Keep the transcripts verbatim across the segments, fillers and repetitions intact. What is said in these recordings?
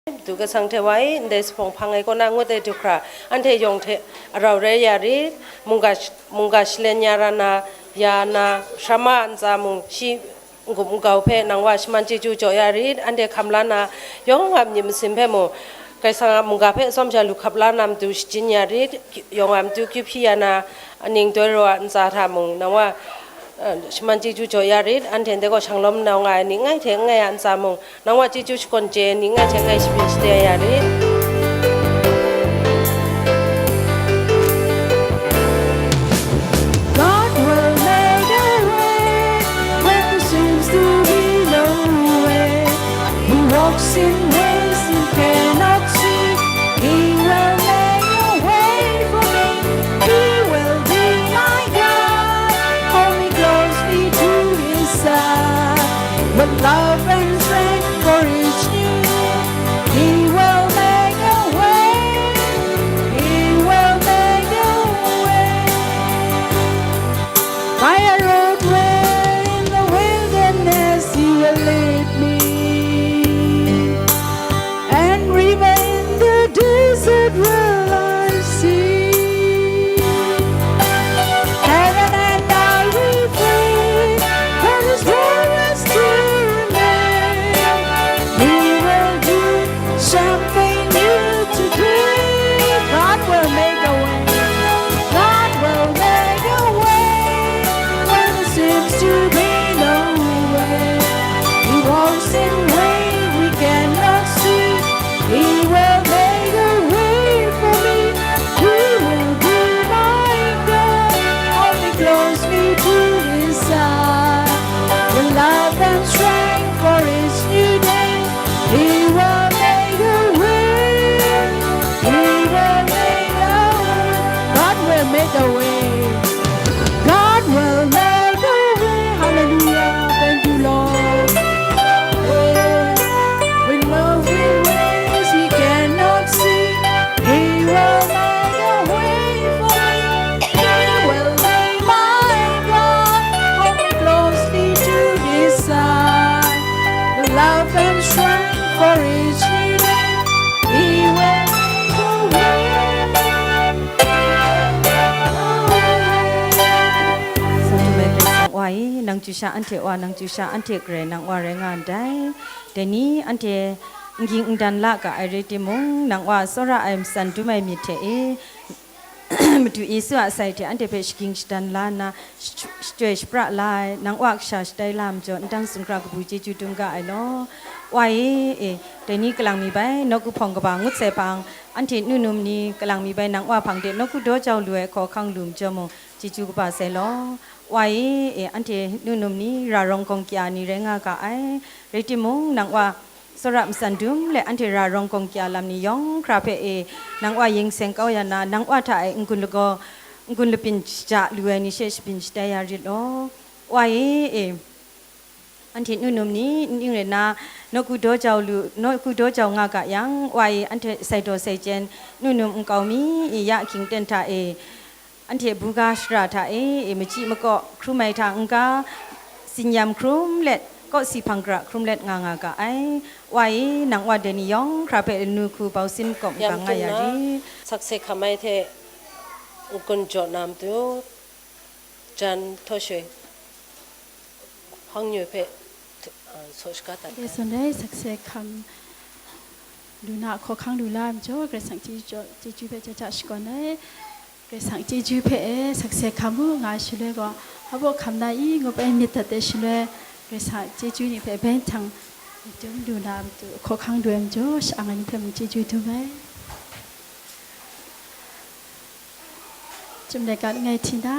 Madu Karai Kasang hte wa e, ndai zuphpawng hpang ai kaw na ngut ai du hkra, anhte yawng hte arau rai ya rit, mungga sh-, mungga shalen ya ra na, ya na, shrama ntsa mung, shi n-gup n-gau hpe nang wa shaman chyeju jaw ya rit, anhte hkam la na, yawng a myit masin hpe mung, Karai Kasang a mungga hpe tsawm sha lu hkap la na matu shajin ya rit, yawng a matu kyu hpyi ya na, aning doi raw a ntsa hta mung, nang wa, eh, shaman chyeju jaw ya rit, anhte ndai gaw shanglawm nau nga ai ni, ngai hte ngai a ntsa mung, nang wa chyeju shakawn chye ai ni, ngai hte ngai shabyin shade ya rit. God will make a way where there seems to be no way. He walks in ways you cannot see. He will make a way for me. He will be my God. Hold me closely to his side. With love and strength for each new day, he will make a way. He will make a way. By a road where in the wilderness he will lead me, and river in the desert will I see. Heaven and earth will fade, but his word will still remain. He will do something new today. God will make a way. God will make a way where there seems to be no way. He walks in ways we cannot see. He will make a way for me. He will be my God. Hold me closely to his side. With love and strength for each new day, he will make a way. He will make a way. God will make a way. God will make a way. Hallelujah. Thank you, Lord. With moving ways he cannot see, he will make a way for me. He will be my God. Hold me closely to his side. The love and strength for each new day. He will make a way. Sa tu mai Karai Kasang wa e, nang chyu sha anhte wa, nang chyu sha anhte Karai nang wa rai nga ndai. Dai ni anhte n ging n dan la ga ai rai timung, nang wa tsawra ai matsan dum ai myit hte e, Madu Yesu a sai hte anhte hpe shaging shadan la nna, sh-, shachyoi shapra la ai, nang wa kasha shatai la ai majaw, ndang sumhkra kabu chyeju dum ga ai law. Wa e, e, dai ni kalang mi bai, nawku hpawng kaba ngut sai hpang, anhte nu num ni kalang mi bai nang wa hpang de nawku daw jau lu ai hkaw hkang lu majaw mung, chyeju kaba sai law. Wa e, e, anhte nu num ni ra rawng gawng kya ni rai nga ga ai, rai timung, nang wa tsawra matsan dum let anhte ra rawng gawng kya lam ni yawng hkra hpe e, nang wa yin seng kau ya na, nang wa hta e n-gun lagaw, n-gun labyin shaja lu ai ni she shabyin shatai ya rit law. Wa e, e, anhte nu num ni, ning rai nna, nawku daw jau lu, nawku daw jau nga ga yang, wa e, anhte sai daw sai chyen, nu num nkau mi, e, ya ahkying ten hta e, anhte buga shara hta e, e, machyi makaw hkrum ai hta n-ga, tsinyam hkrum let, kawsi hpang gara hkrum let nga nga ga ai. Wa e, nang wa dai ni yawng hkra hpe lanu hku bau sin makawp makang nga ya rit. Sakse hkam ai hte n-gun jaw na matu, jan htaw shoi, hpang nyoi hpe, a, saw shaga dat ai. Dai zawn rai, sakse hkam lu na hkaw hkang lu la ai majaw, Karai Kasang chyeju, chyeju hpe chyeju shakawn ai. Karai Kasang chyeju hpe e, sakse hkam u nga ai shaloi gaw, hpa baw hkam na i ngu bai myit dat ai shaloi, Karai Kasang chyeju ni hpe bai nhtang dum lu na matu, hkaw hkang lu ai majaw, sha-ang ai ni hpe mung chyeju dum ai. ကျမ်းလက်ကငယ်ထင်တာ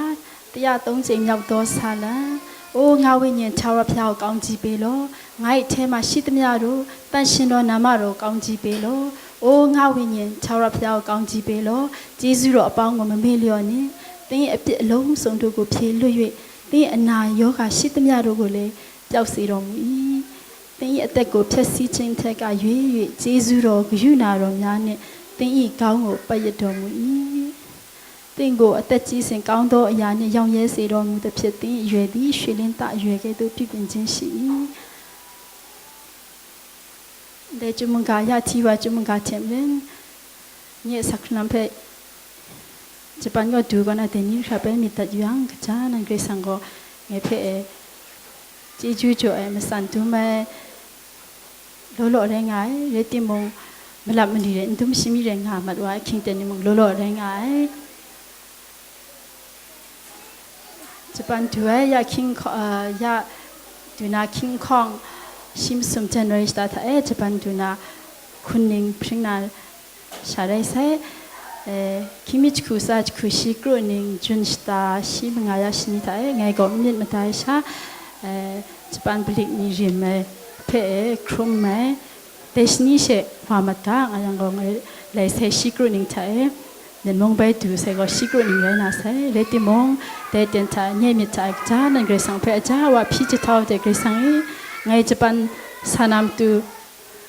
တရားသုံးကြိမ်မြောက်သောဆာလံ။ အိုငါဝိညာဉ်၊ ထာဝရဘုရားကို ကောင်းချီးပေးလော့။ ငါ့အထဲမှာရှိသမျှတို့၊ သန့်ရှင်းသောနာမတော်ကို ကောင်းချီးပေးလော့။ အိုငါ့ဝိညာဉ်၊ ထာဝရဘုရားကို ကောင်းချီးပေးလော့။ ကျေးဇူးတော်အပေါင်းကို မမေ့လျော့နှင့်။ သင်၏အပြစ်အလုံးစုံတို့ကို ဖြေလွှတ်၍၊ သင်၏အနာရောဂါရှိသမျှတို့ကိုလည်း ပျောက်စေတော်မူ၏။ သင်၏အသက်ကို ဖျက်ဆီးခြင်းအထက်က ရွေး၍၊ ကျေးဇူးတော်၊ ကရုဏာတော်များနှင့် သင်၏ခေါင်းကို ပတ်ရစ်တော်မူ၏။ သင့်ကို အသက်ကြီးစဉ် ကောင်းသောအရာနှင့် ရောင့်ရဲစေတော်မူသဖြင့်၊ သင်၏အရွယ်သည် ရွှေလင်းသ့ၣ်အရွယ်ကဲ့သို့ ပြုပြင်ခြင်းရှိ၏။ Ndai chyum mungga ya hti wa chyum mungga hte maren, nye sak hkrunlam hpe Japan kaw du kaw na dai ni hkra bai myit dat yu yang, kaja nan Karai Kasang gaw ngai hpe e chyeju jaw ai, matsan dum ai, law law rai nga ai, rai timung, malap mali rai n dum shami rai nga mat wa ai, hkying ten ni mung law law rai nga ai. Japan du ai ya hkying hkaw-, ah, ya du na hkying hkawng shi masum January shata hta e Japan du na hkun ning hpring na sha rai sai. Eh, hkying mi jahku tsa jahku shi kru ning Jun shata shi manga ya shani hta e ngai gaw n myit mada ai sha, eh, Japan palik ni rim ai hpe e hkrum ai. Dai shani she wa mat ga, nga yang gaw ngai lai sai shi kru ning hta e, Ningmung bai du sai gaw shi kru ning rai na sai. Rai timung, dai ten hta nye myit hta e kaja nan Karai Kasang hpe aja wa hpyi jahtau de, Karai Kasang e, ngai Japan sa na matu,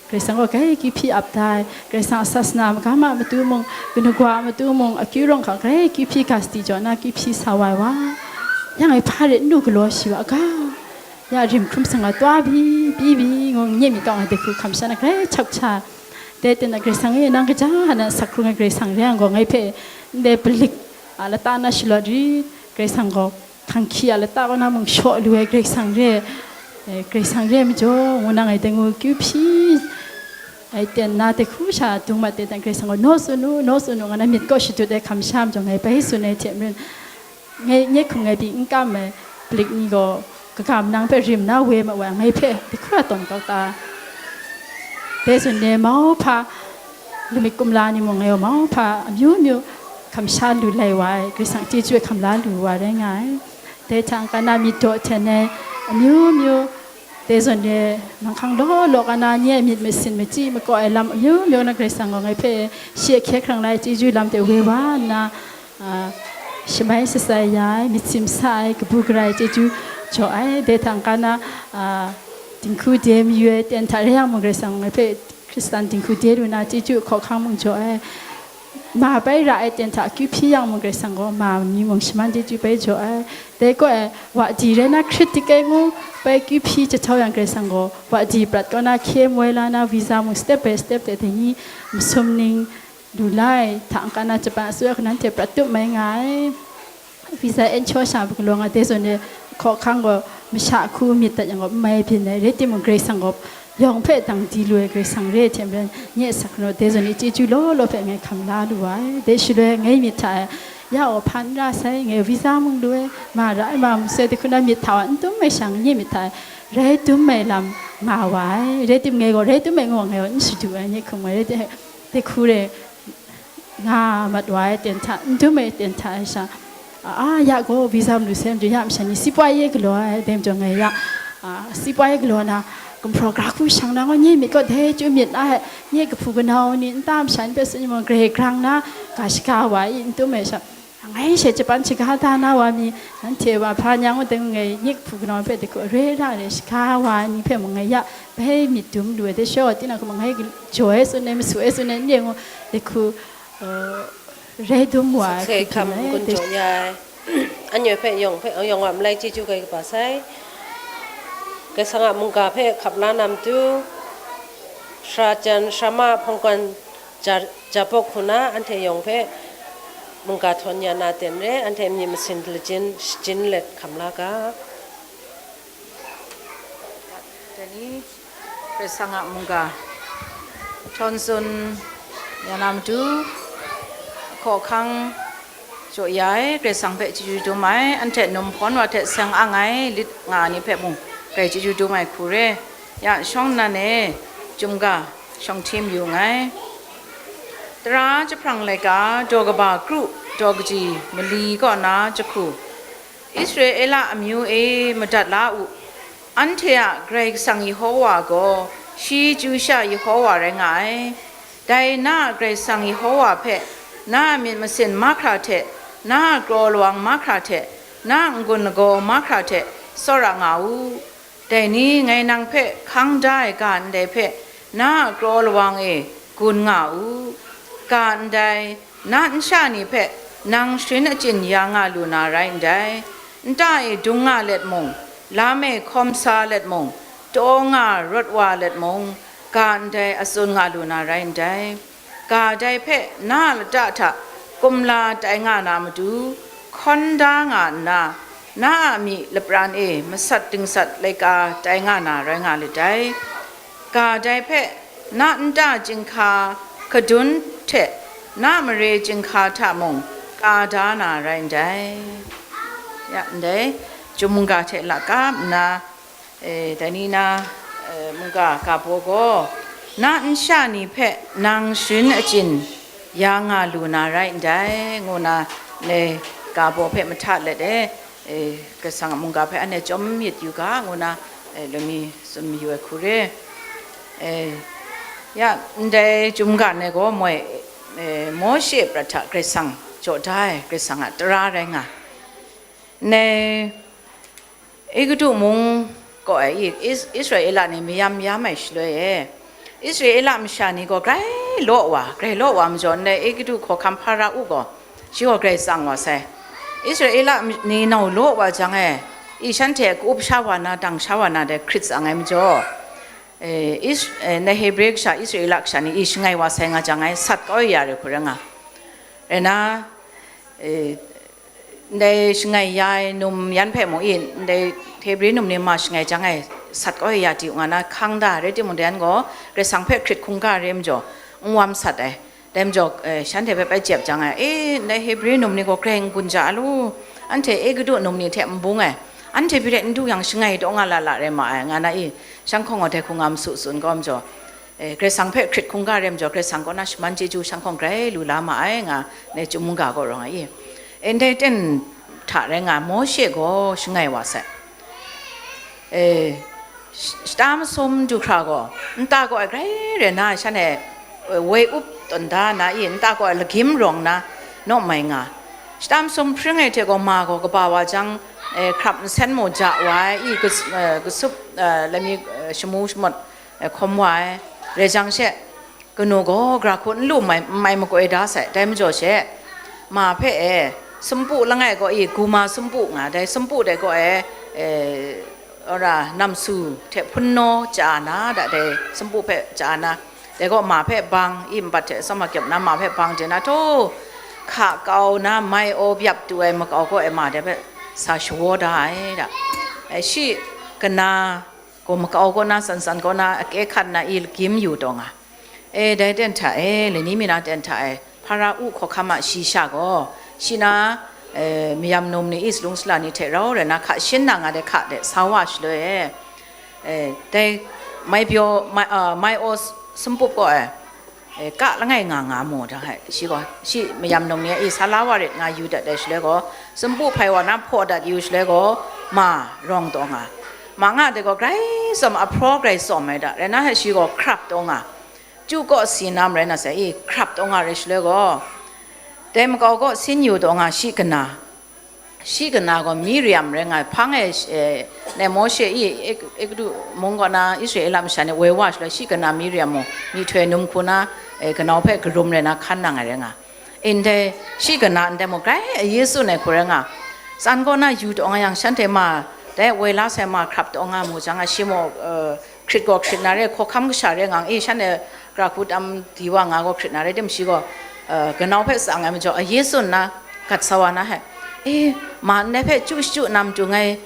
Karai Kasang gaw grai akyu hpyi ap dai. Karai Kasang a sasana magam a matu mung, kanu kawa a matu mung, akyu rawng hkang grai akyu hpyi ga sadi jaw na akyu hpyi sa wa ai wa. Yang e hpa rai n lu galaw shi wa ga. Ya rim hkrum sanga twa bi, bi bi, ngu nye myit kaw ngai dai hku hkam sha na grai chap cha. Dai ten a Karai Kasang e, nang kaja na sak hkrung ai Karai Kasang re yang gaw, ngai hpe ndai palik a lata na shalawt rit, Karai Kasang gaw hkanghki a lata kaw na mung shaw lu ai Karai Kasang re, eh, Karai Kasang re majaw, ngu na ngai dai ngu kyu hpyi ai ten na dai hku sha dung mat dai ten Karai Kasang gaw, naw tsun u, naw tsun u, nga na myit kaw shadut ai hkam sha majaw, ngai bai tsun ai hte maren, ngai, nye hkum ngai pyi n kam ai palik ni gaw, kaga manang hpe rim na we ma wa, ngai hpe dai hkra tawn kau ta. Dai zawn e, mauhpa lamik kumla ni mung ngai gaw mauhpa amyu myu hkam sha lu lai wa ai, Karai Kasang chyeju e hkam la lu wa rai nga ai. Dai hta n-ga na myit daw hten ai amyu myu, dai zawn e, manghkang law law ka na nye a myit masin machyi makaw ai lam amyu myu na Karai Kasang gaw ngai hpe shi a hkye hkrang lai chyeju lam de we wa nna, a, shamai shatsai ya ai, myit sim sa ai, kabu gara ai chyeju jaw ai, dai hta n-ga na, a, dinghku de mayu ai ten hta rai yang mung, Karai Kasang ngai hpe Hkristan dinghku de lu na chyeju hkaw hkang mung jaw ai, ma bai ra ai ten hta akyu hpyi yang mung, Karai Kasang gaw ma ni mung shaman chyeju bai jaw ai, dai kaw e, wa di rai na hkrit dik ai ngu bai akyu hpyi jahtau yang, Karai Kasang gaw wa di prat kaw na hkye moi la na, visa mung step by step de dai ni masum ning, lu lai, hta n-ga na Japan asuya hku nan hte prat tup mai nga ai. Visa en chaw sha ba galaw nga dai zawn e, hkaw hkang gaw masha hku myit dat yang gaw n mai byin ai, rai timung, Karai Kasang gaw yawng hpe dang di lu ai Karai Kasang re ai hte maren, nye a sak hkrung dai zawn e chyeju law law hpe ngai hkam la lu wa ai. Dai shaloi ngai myit hta e, ya gaw hpa n ra sai, ngai visa mung lu ai, ma ra ai, ma mung sai, dai hku na myit hta wa n dum ai sha, nye myit hta e rai dum ai lam nga wa ai. Rai tim, ngai gaw rai dum ai ngu wa ngai gaw n shadu ai, nye hkum ngai rai dai, dai hku re, nga mat wa ai ten hta, n dum ai ten hta ai sha, a, a, ya gaw visa malu sai majaw, ya masha ni si poi ye galaw ai, dai majaw ngai ya, a, si poi ye galaw na, gumhpraw gra hku shang na, ngai nye myit kaw dai chyu myit na ai, nye kahpu kanau ni, nta masha ni hpe tsun yu mung, grai grang na, ga shaga wa i, n dum ai sha, ngai she Japan shaga da na wa mi, nanhte wa hpa nyang u dai ngu, ngai nye kahpu kanau hpe dai hku re ra re shaga wa ai ni hpe mung ngai ya bai myit dum lu ai, dai sha wa tinang hku mung ngai jaw ai tsun ai, masu ai tsun ai, n re ngu, dai hku, uh, rai dum wa ai, sakse hku hkam tsun ai, kun dai jaw ya ai. Anhte hpe yawng hpe, yawng a malai chyeju kai kaba sai. Karai Kasang a mungga hpe hkap la na matu, sara jan, sara ma hpawng gawn ja, ja bawk hku na, anhte yawng hpe mungga htawn ya na ten re, anhte myit masin lajin, shajin let hkam la ga. Dai ni, Karai Kasang a mungga htawn tsun ya na matu, hkaw hkang jaw ya ai, Karai Kasang hpe chyeju dum ai, anhte num hpawn wa hte seng ang ai lit nga ai ni hpe mung, grai chyeju dum ai hku re. Ya shawng nnan e, chyum ga shawng hti mayu nngai. Tara jahprang laika, daw kaba kru, daw kaji mali kaw na jahku, Israela amyu e, madat la u. Anhte a Karai Kasang Yehowa gaw, shi chyu sha Yehowa rai nga ai. Dai na a Karai Kasang Yehowa hpe, na a myit masin mahkra hte, na a kraw lawang mahkra hte, na a n-gun lagaw mahkra hte tsawra nga u. Dai ni, ngai nang hpe hkang da ai ga ndai hpe, na a kraw lawang e gun nga u. Ga ndai, na nsha ni hpe nang sharin achyin ya nga lu na rai ndai. Nta e dung nga let mung, lam e hkawm sa let mung, taw nga rawt wa let mung, ga ndai a tsun nga lu na rai ndai. Ga dai hpe na a lata hta kumla tai nga na matu, hkawn da nga nna, na a myi lapran e masat dingsat laika tai nga na rai nga lit dai. Ga dai hpe na nta chyinghka kadun hte na mare chyinghka hta mung ka da na rai ndai. Ya, ndai, Chyum mungga hte lakap nna, e, dai ni na, e, mungga ga baw gaw, na nsha ni hpe nang sharin achyin ya nga lu na rai ndai, ngu na, ndai ga baw hpe mahta let e, e, Karai Kasang a mungga hpe anhte chyawm myit yu ga, ngu na, e, lami tsun mayu ai hku re. E, ya, ndai Chyum ga ndai gaw moi, e, Mawshe prat hta Karai Kasang jaw da ai, Karai Kasang a tara rai nga. Ndai Egutu mung kaw e, Is-, Israela ni mayam yam ai shaloi e, Israela masha ni gaw grai law wa, grai law wa majaw, ndai Egutu hkawhkam Hpara-u gaw, shi gaw grai tsang wa sai. Israela ni nau law wa jang e, i shanhte ka-up sha wa na, dang sha wa na dai hkrit tsang ai majaw, e, Is-, e, ndai Hebre kasha, Israela kasha ni i shangai wa sai nga jang e, sat kau ya re hku rai nga. Rai na, e, ndai shangai ya ai num yan hpe mung i, ndai Hebre num ni ma shangai jang e, sat kau ya di u nga na, hkang da, rai timung, dai yan gaw Karai Kasang hpe hkrit hkungga re majaw, n wam sat ai. Dai majaw, e, shanhte hpe bai jep jang e, e, ndai Hebre num ni gaw grai n-gun ja a lu, anhte Egutu num ni hte n bung ai, anhte pyi rai n du yang shangai taw nga la la rai ma ai, nga na i, shanhkawng gaw dai hku nga masu tsun kau majaw, e, Karai Kasang hpe hkrit hkungga re majaw, Karai Kasang kaw na shaman chyeju shanhkawng grai lu la ma ai, nga ndai Chyum mungga gaw rawng ai i. E, ndai ten hta rai nga, Mawshe gaw shangai wa sai. E, sh-, shata masum du hkra gaw, nta kaw ai grai rai na, shanhte, e, woi up tawn da na i, nta kaw ai lagyim rawng na, naw mai nga. Shata masum hpring ai hte gaw ma gaw kaba wa jang, e, hkrap nsen mung ja wa ai i, kas-, e, kasup, e, lami, e, shamu shamut, e, hkawm wa ai, rai jang she, kanu gaw gra hku n lu mai, n mai makoi da sai, dai majaw she, ma hpe e, sumpu langai gaw i, guma sumpu nga, dai sumpu dai gaw e, e, ora namsu hte hpunnaw chya na, da dai sumpu hpe chya na, dai gaw ma hpe bang, i nbat hte atsawm akyep na ma hpe bang de na, htaw hka kau na, mai aw byap tu ai makau gaw e, ma dai hpe sa shawaw da ai, da. E, shi kana gaw makau kaw na, san san kaw na, ake hkan na i lagyim yu taw nga. E, dai ten hta e, lani mi na ten hta e, Hpara-u hkawhkam a shayi sha gaw, shi na, e, mayam num ni i salung sala ni hte rau rai na hka shin na nga de hka de sa wa shaloi e, e, dai mai pyaw, mai, a, mai aw s-, sumpup gaw e, e, ka langai nga nga mu jang e, shi gaw, shi mayam num ni i sa la wa rit nga yu dat ai shaloi gaw, sumpu hpai wa na hpaw dat yu shaloi gaw, ma rawng taw nga. Ma nga de gaw grai tsawm, ahpraw grai tsawm ai da, rai na he shi gaw hkrap taw nga. Chyu kaw si nam rai na sai, i hkrap taw nga rai shaloi gaw, dai makau kaw sin yu taw nga, shi kana, shi kana gaw Miriam rai nga, hpang e, e, ndai Mawshe i, Ek-, Egutu mung kaw na Israela masha ni woi wa shaloi, shi kana Miriam mung myihtoi num hku na, e, kanau hpe karum rai na hkan nang ai rai nga. Ndai shi kana ndai mung grai ayi tsun ai hku rai nga, tsan kaw na yu taw nga yang, shanhte ma dai woi la sai ma hkrap taw nga mu jang a, shi mung, e, hkrit gaw hkrit na re, hkawhkam kasha re ngang e, shanhte gra hku tam di wa nga gaw hkrit na re tim, shi gaw, e, kanau hpe tsang ai majaw, ayi tsun na gat sa wa na he, e, ma ndai hpe chyu shachyu na matu ngai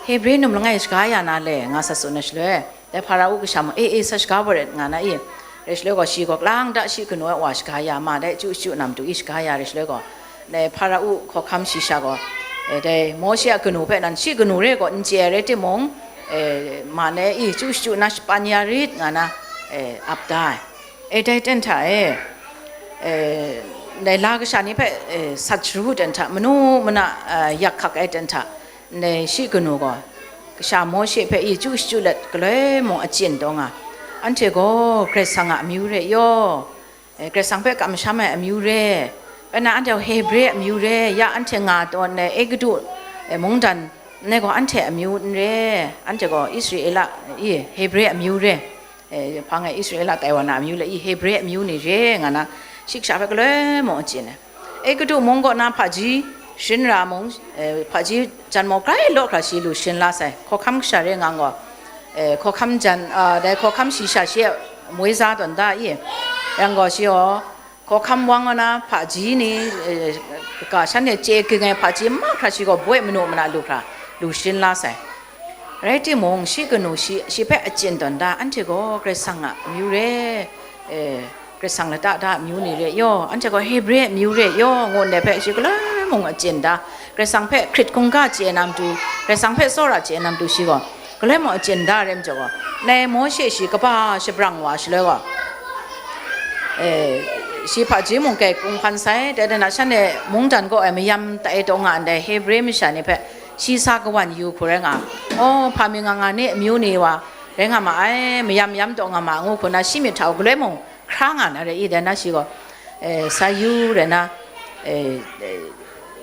Hebre num langai shaga ya na le, nga sa tsun ai shaloi, dai Hpara-u kasha mung, e, e, sa shaga wa ret, nga na i, rai shaloi gaw, shi gaw lang da, shi kanu a wa shaga ya, ma dai chyu shachyu na matu i shaga ya rai shaloi gaw, dai Hpara-u hkawhkam shayi sha gaw, e, dai Mawshe a kanu hpe nan shi kanu re gaw n chye ai rai timung, e, ma ndai i chyu shachyu na shapan ya rit nga na, e, ap da ai. E, dai ten hta e, e, ndai la kasha ni hpe, e, sat sharu ten hta, manu mana, e, yak hkak ai ten hta, ndai shi kanu gaw, kasha Mawshe hpe i chyu shachyu let galoi mung achyin taw nga, anhte gaw Karai Kasang a amyu re yaw, e, Karai Kasang hpe kamsham ai amyu re, rai na anhte gaw Hebre amyu re, ya anhte nga tawn ai Egutu, e, mungdan nai gaw anhte amyu n re, anhte gaw Israela i Hebre amyu re, e, hpang e Israela tai wa na amyu le i Hebre amyu ni re, nga na shi kasha hpe galoi mung achyin ai. Egutu mung kaw na hpaji sharin ra mung, e, hpaji jan maw grai law hkra shi lu sharin la sai, hkawhkam kasha re ngang gaw, e, hkawhkam jan, a, dai hkawhkam shayi sha shi a Moiza tawn da i, yang gaw shi gaw, hkawhkam wang na hpaji ni, eh, ga shanhte chye ging ai hpaji mahkra shi gaw boi manu mana lu hkra, lu sharin la sai. Rai timung, shi kanu shi, shi hpe achyin tawn da, anhte gaw Karai Kasang a amyu re, eh, Karai Kasang lata da amyu ni re yaw, anhte gaw Hebre amyu re yaw, ngu ndai hpe shi galoi mung achyin da, Karai Kasang hpe hkrit hkungga chye na matu, Karai Kasang hpe tsawra chye na matu shi gaw, galoi mung achyin da rai majaw gaw, nai Mawshe shi kaba shabrang wa shaloi gaw, eh, shi hpaji mung kai kung hkan sai, dai dan a shanhte mungdan kaw ai mayam tai taw nga ndai Hebre masha ni hpe shi sa kawan yu hku rai nga, aw, hpa mi nga nga ni, amyu ni wa rai nga ma ai, mayam yam taw nga ma, ngu hku na shi myit hta galoi mung hkra nga na re i, dai na shi gaw, eh, sa yu rai na, eh, eh,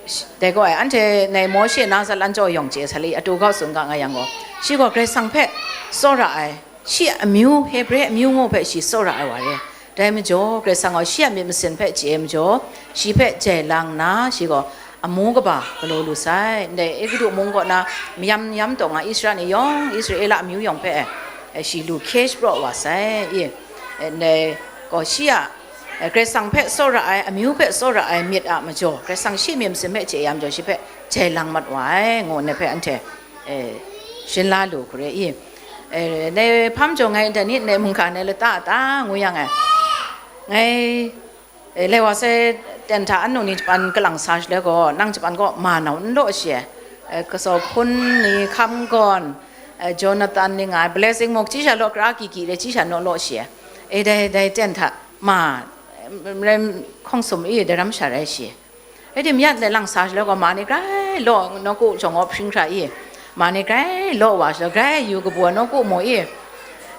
sh-, dai gaw ai, anhte nai Mawshe na zalan jaw yawng chye sa le, atu kau tsun ga nga yang gaw, shi gaw Karai Kasang hpe tsawra ai, shi a amyu, Hebre amyu ngu hpe shi tsawra ai wa re. Dai majaw, Karai Kasang gaw shi a myit masin hpe chye ai majaw, shi hpe jai lang nna, shi gaw amu kaba galaw lu sai. Ndai Egutu mung kaw na mayam yam taw nga Israela ni yawng, Israela amyu yawng hpe, eh, shi lu hkye shapraw wa sai. I, eh, ndai gaw shi a, eh, Karai Kasang hpe tsawra ai, amyu hpe tsawra ai myit a majaw, Karai Kasang shi myit masin hpe chye ya majaw, shi hpe jai lang mat wa ai, ngu ndai hpe anhte, eh, shin la lu hku re i. Eh, ndai hpam jaw ngai ndai ni, ndai mungga ndai lata ta ngu yang ai. Ngai, eh, lai wa sai ten hta anu ni japan kalang sa shaloi gaw, nang japan gaw ma nau n law shi ai. Eh, Kasau Hpun ni, Hkam Gawn, eh, Jonathan ni nga ai, Blessing muk, chi sha law, kara ki ki re, chi sha naw law shi ai. Eh, dai, dai ten hta ma, eh, rai hkawng sum i, dai ram sha rai shi. Rai tim, ya ndai lang sa shaloi gaw, ma ni grai law, nawku jawng awp hpring hkra i, ma ni grai law wa shaloi, grai yu kabu ai nawku mu i,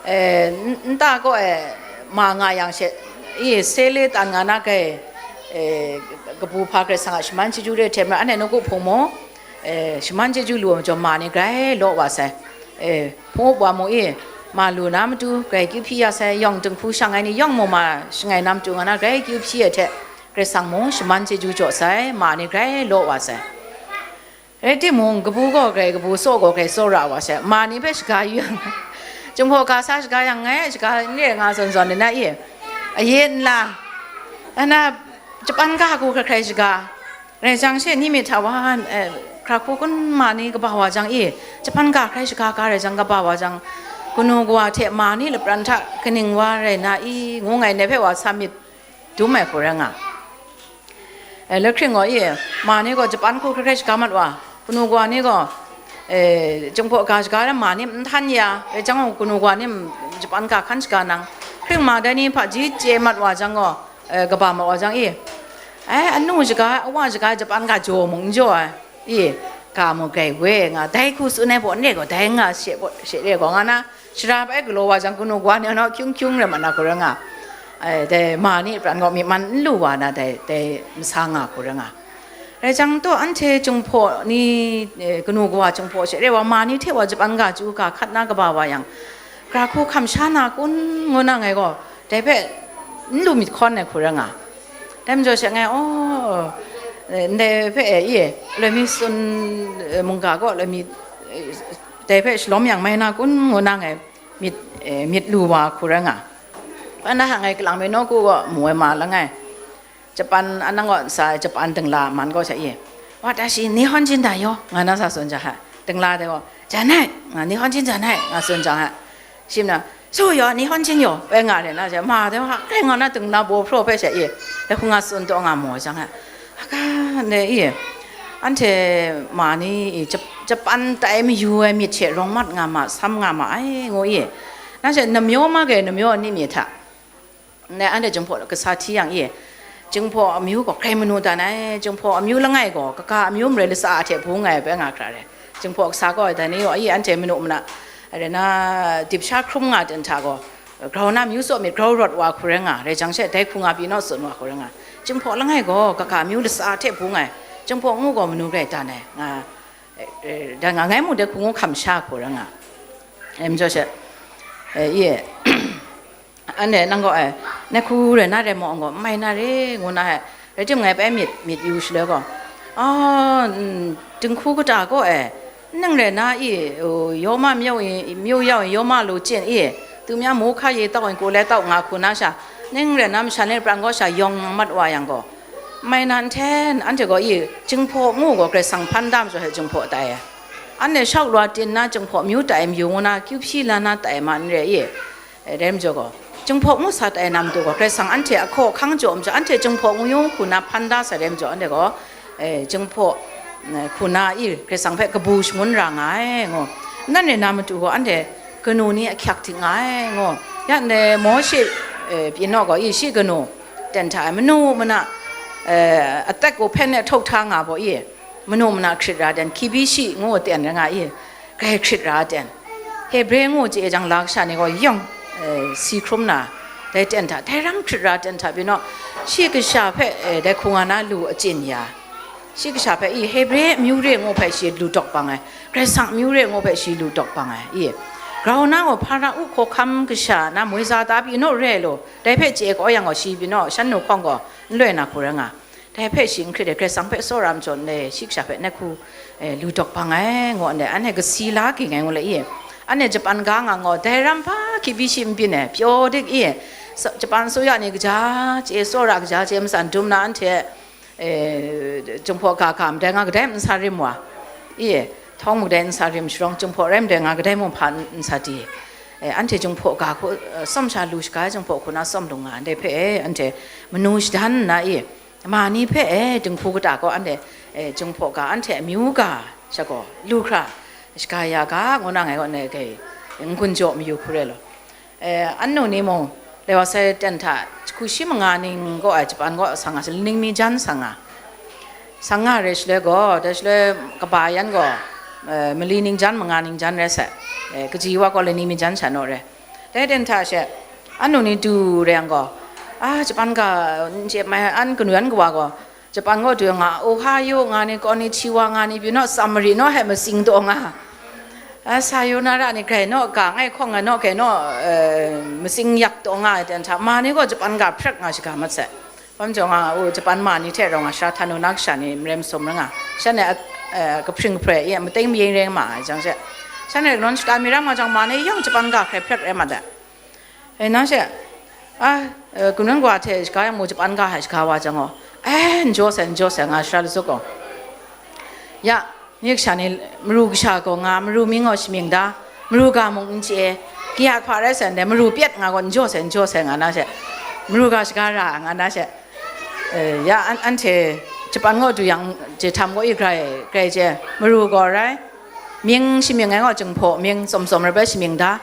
eh, n-, nta kaw e ma nga yang she, i, se le tan nga na grai, eh, kabu hpa Karai Kasang a shaman chyeju re hte maren, anhte nawku hpung mu, eh, shaman chyeju lu ai majaw, ma ni grai law wa sai. Eh, hpung up wa mu i, ma lu na matu grai kyu hpyi ya sai, yawng dinghku shang ai ni yawng mu ma shangai na matu nga na grai kyu hpyi ai hte, Karai Kasang mung shaman chyeju jaw sai, ma ni grai law wa sai. Rai timung, kabu gaw grai, kabu tsaw gaw grai tsawra wa sai, ma ni hpe shaga yu yang, Jinghpaw ga sa shaga yang, ngai a shaga n re nga zawn zawn ni na i, aye nla, ana, japan ga hku hkrai hkrai shaga, rai jang she, ni myit hta wa, eh, hkra hku kun ma ni kaba wa jang i, japan ga hkrai shaga ga rai jang kaba wa jang, kanu kawa hte ma ni lapran hta kaning wa rai na i, ngu ngai ndai hpe wa sa myit dum ai hku rai nga. Eh, lahkring gaw i, ma ni gaw japan hku hkrai hkrai shaga mat wa, kanu kawa ni gaw, eh, Jinghpaw ga shaga ai ma ni n htan ya, rai jang gaw kanu kawa ni japan ga hkan shaga nang, hkring ma dai ni hpaji chye mat wa jang gaw, eh, kaba mat wa jang i, eh, anu shaga, awa shaga, japan ga jaw mung n jaw ai. I, ga mu grai we nga, dai hku tsun ai baw n re gaw, dai nga she baw, she re gaw nga na, shara bai galaw wa jang, kanu kawa ni naw hkyung hkyung rai mat na hku rai nga, ai, dai ma ni pran gaw myi man n lu wa na, dai, dai masa nga hku rai nga. Rai jang taw, anhte Jinghpaw ni, eh, kanu kawa Jinghpaw she re wa, ma ni hte wa japan ga chyu ga hkat na kaba wa yang, gara hku hkam sha na kun ngu na ngai gaw, dai hpe n lu myit hkawn ai hku rai nga. Dai majaw she ngai, aw, eh, ndai hpe e, i e, loi mi tsun, eh, mungga gaw loi mi, eh, dai hpe shalawm yang mai na kun ngu na ngai myit, eh, myit lu wa hku rai nga. Anhte ngai kalang mi nawku gaw mu ai ma langai. Japan, anang gaw sa ai Japan dingla man gaw sha i, watashi Nihonjin da yo, nga na sa tsun jang hta, dingla de gaw, janai, nga Nihonjin janai, nga tsun jang hta, shim na, so yo, Nihonjin yo, bai nga re na, sha ma de wa, kai nga na dingla baw hpraw hpe sha i, dai hku nga tsun taw nga mu jang hta, aka, ne i, anhte ma ni i, Jap-, Japan tai mayu ai myit hte rawng mat nga ma, sam nga ma ai, ngu i, na sha namyaw ma grai namyaw ni myit hta, Nai anhte Jinghpaw kasa hti yang e, Jinghpaw amyu gaw grai manu dan ai, Jinghpaw amyu langai gaw, kaga amyu marai latsa hte bung ai bai nga hkra re. Jinghpaw kasa gaw, dai ni gaw, e, anhte manu mana, rai na, dip sha hkrum nga ten hta gaw, grau na amyu tsaw myit grau rawt wa hku rai nga, rai jang she, dai hku nga pyi naw tsun wa hku rai nga. Jinghpaw langai gaw, kaga amyu latsa hte bung ai, Jinghpaw ngu gaw manu grai dan ai, nga, eh, eh, dan nga, ngai mung dai hku ngu hkam sha hku rai nga. Em jaw she, eh, e, Anhte nang gaw, ai, nai hku rai na rai maw, gaw n mai na re, ngu na ai, rai timung ngai bai myit, myit yu shaloi gaw, a, n, dinghku kata gaw, ai, nang rai na i, o, yawma myau i, myau yau i, yawma lu chyen i, Dumya mu hka ye tau ai, ku le tau nga hku na sha, ning rai na masha ni pran gaw sha yawng nang mat wa yang gaw, mai na nhten anhte gaw i, Jinghpaw ngu gaw Karai Kasang hpan da majaw hte Jinghpaw tai ai. Anhte shau lwa tin na Jinghpaw amyu tai ai mayu ngu na, kyu hpyi la na tai ai ma n re i? E, dai majaw gaw, Jinghpaw ngu sa tai ai na matu gaw, Karai Kasang anhte ahkaw ahkang jaw majaw, anhte Jinghpaw ngu yu hku na hpan da sai dai majaw, anhte gaw, e, Jinghpaw, e, hku na i, Karai Kasang hpe kabu shangun ra nga ai, ngu. Nan rai na matu gaw, anhte kanu ni ahkyak hting nga ai, ngu. Ya ndai Mawshe, e, pyi naw gaw, i shi kanu ten hta ai, manu mana, e, atek u hpen e htawk hta nga baw i, manu mana hkrit ra ten, hkibi shi ngu ten rai nga i, grai hkrit ra ten. Hebre ngu chye jang, la kasha ni gaw yawng, e, si hkrum na, dai ten hta, dai ram hkrit ra ten hta pyi naw, shi kasha hpe, e, dai hku nga na lu achyin ya. Shi kasha hpe i, Hebre amyu re ngu hpe shi lu dawk bang ai, Karai Kasang amyu re ngu hpe shi lu dawk bang ai i, grau na gaw Hpara u hkawhkam kasha na moi za ta pyi naw re lu, dai hpe chye kau yang gaw, shi pyi naw shan nu hkawng gaw n loi na hku rai nga. Dai hpe shi n hkrit ai, Karai Kasang hpe tsawra majaw n le, shi kasha hpe nai hku, e, lu dawk bang ai, ngu ndai, anhte kasi la ging ai ngu le i, anhte Japan ga nga ngaw, dai ram hpa hkibi shi n byin ai, pyaw dik i, sa-, Japan asuya ni kaja chye, tsawra kaja chye, matsan dum na anhte, e, Jinghpaw ga ga madai nga kadai n sa rim wa, i, htawng madai n sa rim sharawng, Jinghpaw rai madai nga kadai mung hpa n, n sa di, e, anhte Jinghpaw ga hku, e, tsawm sha lu shaga ai, Jinghpaw hku na tsawm lu nga, ndai hpe, e, anhte manu shadan nna i, ma ni hpe, e, dinghku kata gaw anhte, e, Jinghpaw ga, anhte amyu ga sha gaw lu hkra shaga ya ga, ngu na ngai gaw ndai hkai n-gun jaw mayu hku rai law. E, annu ni mung, lai wa sai ten hta, jahku shi manga ning kaw ai Japan kaw sa nga, laning mi jan sa nga. Sa nga re shaloi gaw, dai shaloi kaba yan gaw, e, mali ning jan, manga ning jan rai sai. E, kaji wa gaw laning mi jan sha naw re. Dai ten hta she, annu ni du re yang gaw, a, Japan ga n chye mai, an kanu yan kawa gaw, Japan kaw du nga, Ohayo nga ni, Konnichiwa nga ni, pyi naw, Samari naw hte matsing taw nga. A, Sayonara ni grai naw, ga ngai hkawng nga naw, grai naw, e, matsing yak taw nga ai ten hta, ma ni gaw Japan ga hprek nga shaga mat sai. Bam jaw nga, u, Japan ma ni hte rau nga, sha htan u na kasha ni marai masum rai nga. Shan e, a, e, kahpring kahpre, i, mateng mayeng rai nga ma ai jang she. Shan e, nawn shata mi ram nga jang, ma ni yawng Japan ga hkrai hprek rai mat ai. E, na she, a, e, Gunun kawa hte shaga yang mu, Japan ga hte shaga wa jang gaw, e, n jaw sai, n jaw sai, nga shara latsuk gaw. Ya, ni kasha ni, maru kasha gaw nga, maru mying gaw shamying da, maru ga mung n chye, kaya hpa rai sai ndai, maru pyat nga gaw, n jaw sai, n jaw sai, nga na she, maru ga shaga ra, nga na she, e, ya, an-, anhte Japan gaw du yang, je htam gaw i grai, grai je, maru gaw rai, mying shamying ai gaw Jinghpaw mying, tsawm tsawm rai bai shamying da,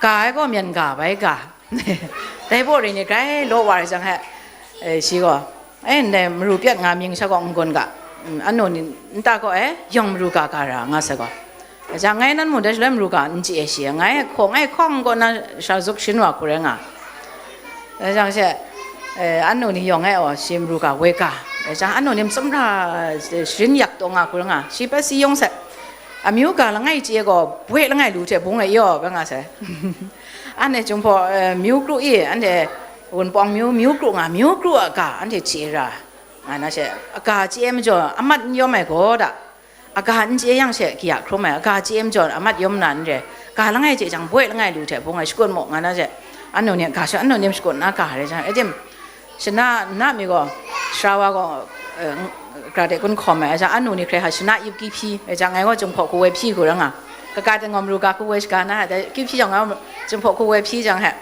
ga ai gaw myen ga bai ga. Dai baw rai ni grai law wa ai jang he, e, shi gaw, e, ndai maru pyat nga mying sha gaw n-gun ga, mm, anu ni nta gaw, e, yawng maru ga ga ra nga sai gaw. Dai jang ngai nan mu dai shaloi maru ga n chye shi, ngai hkawng, ngai hkawng gaw na sha zuk shin wa hku rai nga. Dai jang she, e, anu ni yawng e, aw, shi maru ga woi ga. Dai jang anu ni matsum ra, e, sharin yak taw nga hku rai nga, shi bai si yawng sai. Amyu ga langai chye gaw, bwe langai lu hte bung e yaw, bai nga sai. Anhte Jinghpaw, e, myu kru i, anhte Wunpawng myu, myu kru nga, myu kru a ga anhte chye ra, nga na she, a ga chye ai majaw, amat n yawm ai gaw da, a ga n chye yang she, kaya hkrum ai, a ga chye ai majaw, amat yawm na n re, ga langai chye jang, bwe langai lu hte bung ai, shakut mu, nga na she, anu ni a ga sha, anu ni shakut na ga rai jang, e tim, shana na mi gaw, sara wa gaw, e, n-, kra de kun hkawm ai, a jang, anu ni hkrai hta shana yup kyu hpyi, e jang, ngai gaw Jinghpaw hku woi hpyi hku rai nga, kaga de ngaw maru ga hku woi shaga na, dai kyu hpyi jang, ngai gaw Jinghpaw hku woi hpyi jang he,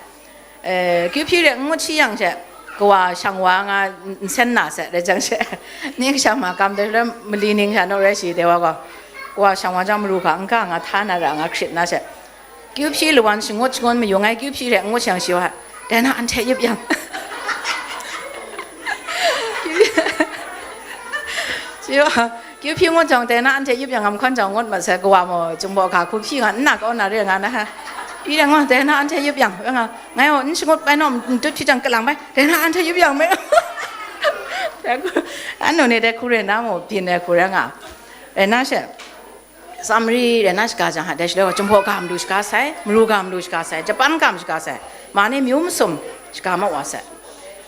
e, kyu hpyi de n ngut shi yang she, kawa shang wa nga n-, nsen na se, rai jang she, ning sha ma kam de, mali ning sha naw rai shi, dai wa gaw, kawa shang wa jang, maru ga n ga nga hta na ra nga hkrit na she, kyu hpyi lawan shangut shangun mayu ngai, kyu hpyi hte n ngut yang shi wa, dai na anhte yup yang. Shi wa, kyu hpyi ngut jang, dai na anhte yup yang, ngan hkawn jang ngut mat sai, kawa mu, Jinghpaw ga hku hpyi nga, nna kau na re nga na ha. Hpyi yang, dai na anhte yup yang, nga, ngai gaw, n shangut bai naw, n dut hpyi jang, kalang bai, dai na anhte yup yang me. Anu ni dai hku re na mu, byin ai hku rai nga. Rai na she. Samari rai na shaga jang, dai shaloi gaw, Jinghpaw ga malu shaga sai, maru ga malu shaga sai, Japan ga malu shaga sai, ma ni myu masum shaga mat wa sai.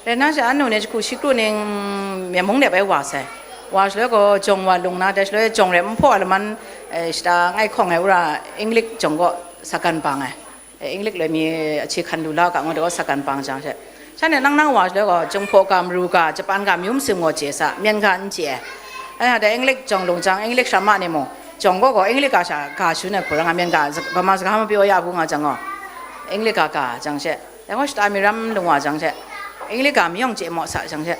Rai na she, anu ni jahku shi kru ning, Myen mung de bai wa sai. Wa shaloi gaw, jawng wa lung na, dai shaloi jawng rai nhpaw ai laman, e, shata ngai hkawng ai wora, Inglik jawng gaw sa gan bang ai. Inglik loi mi ahkye hkan lu la u ga ngu, dai gaw sakan bang jang she, shanhte nang nang wa shaloi gaw, Jinghpaw ga, Maru ga, Japan ga, myu masin gaw chye sa, Myen ga n chye ai. Anhte Inglik jawng lung jang, Inglik shama ni mung, jawng gaw gaw Inglik ga sha ga shun ai hku rai nga, Myen ga, Bama saga mapyaw ya bu nga jang gaw, Inglik ga ga jang she, dai gaw shata mi ram lung wa jang she, Inglik ga mayawng chye maw sa jang she,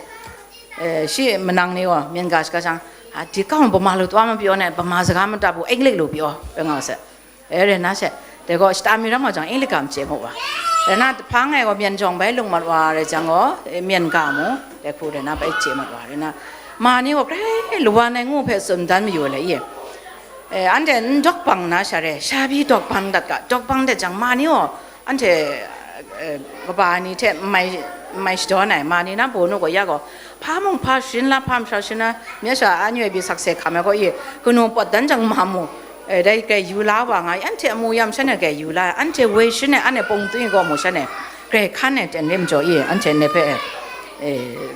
eh, shi manang ni gaw Myen ga shaga jang, a, di kau Bama lu taw mapyaw ne, Bama saga mata bu Inglik lu pyaw, rai nga se. E, rai na she, dai gaw shata mi ram wa jang, Inglik ga machye mu wa. Rai na, hpang e gaw Myen jawng bai lung mat wa rai jang gaw, e, Myen ga mu, dai hku rai na bai chye mat wa. Rai na, ma ni gaw grai lawan ai ngu hpe tsun dan mayu ai le i? E, anhte n dawk bang na sha re, sha pyi dawk bang dat ga, dawk bang dat jang, ma ni gaw anhte, e, kaba ai ni hte n mai, n mai shadawn ai, ma ni na baw nu gaw ya gaw, hpa mung hpa sharin la, hpa mashara sharin la, mya sha a nyoi pyi sakse hkam ai gaw i, kanu pawt dan jang ma mu, e, dai grai yu la wa nga i, anhte amu yam shan e grai yu la ai, anhte woi sharin e, anhte pawng twi gaw mu shan e, grai hkan e ten rim jaw i, anhte ndai hpe, e,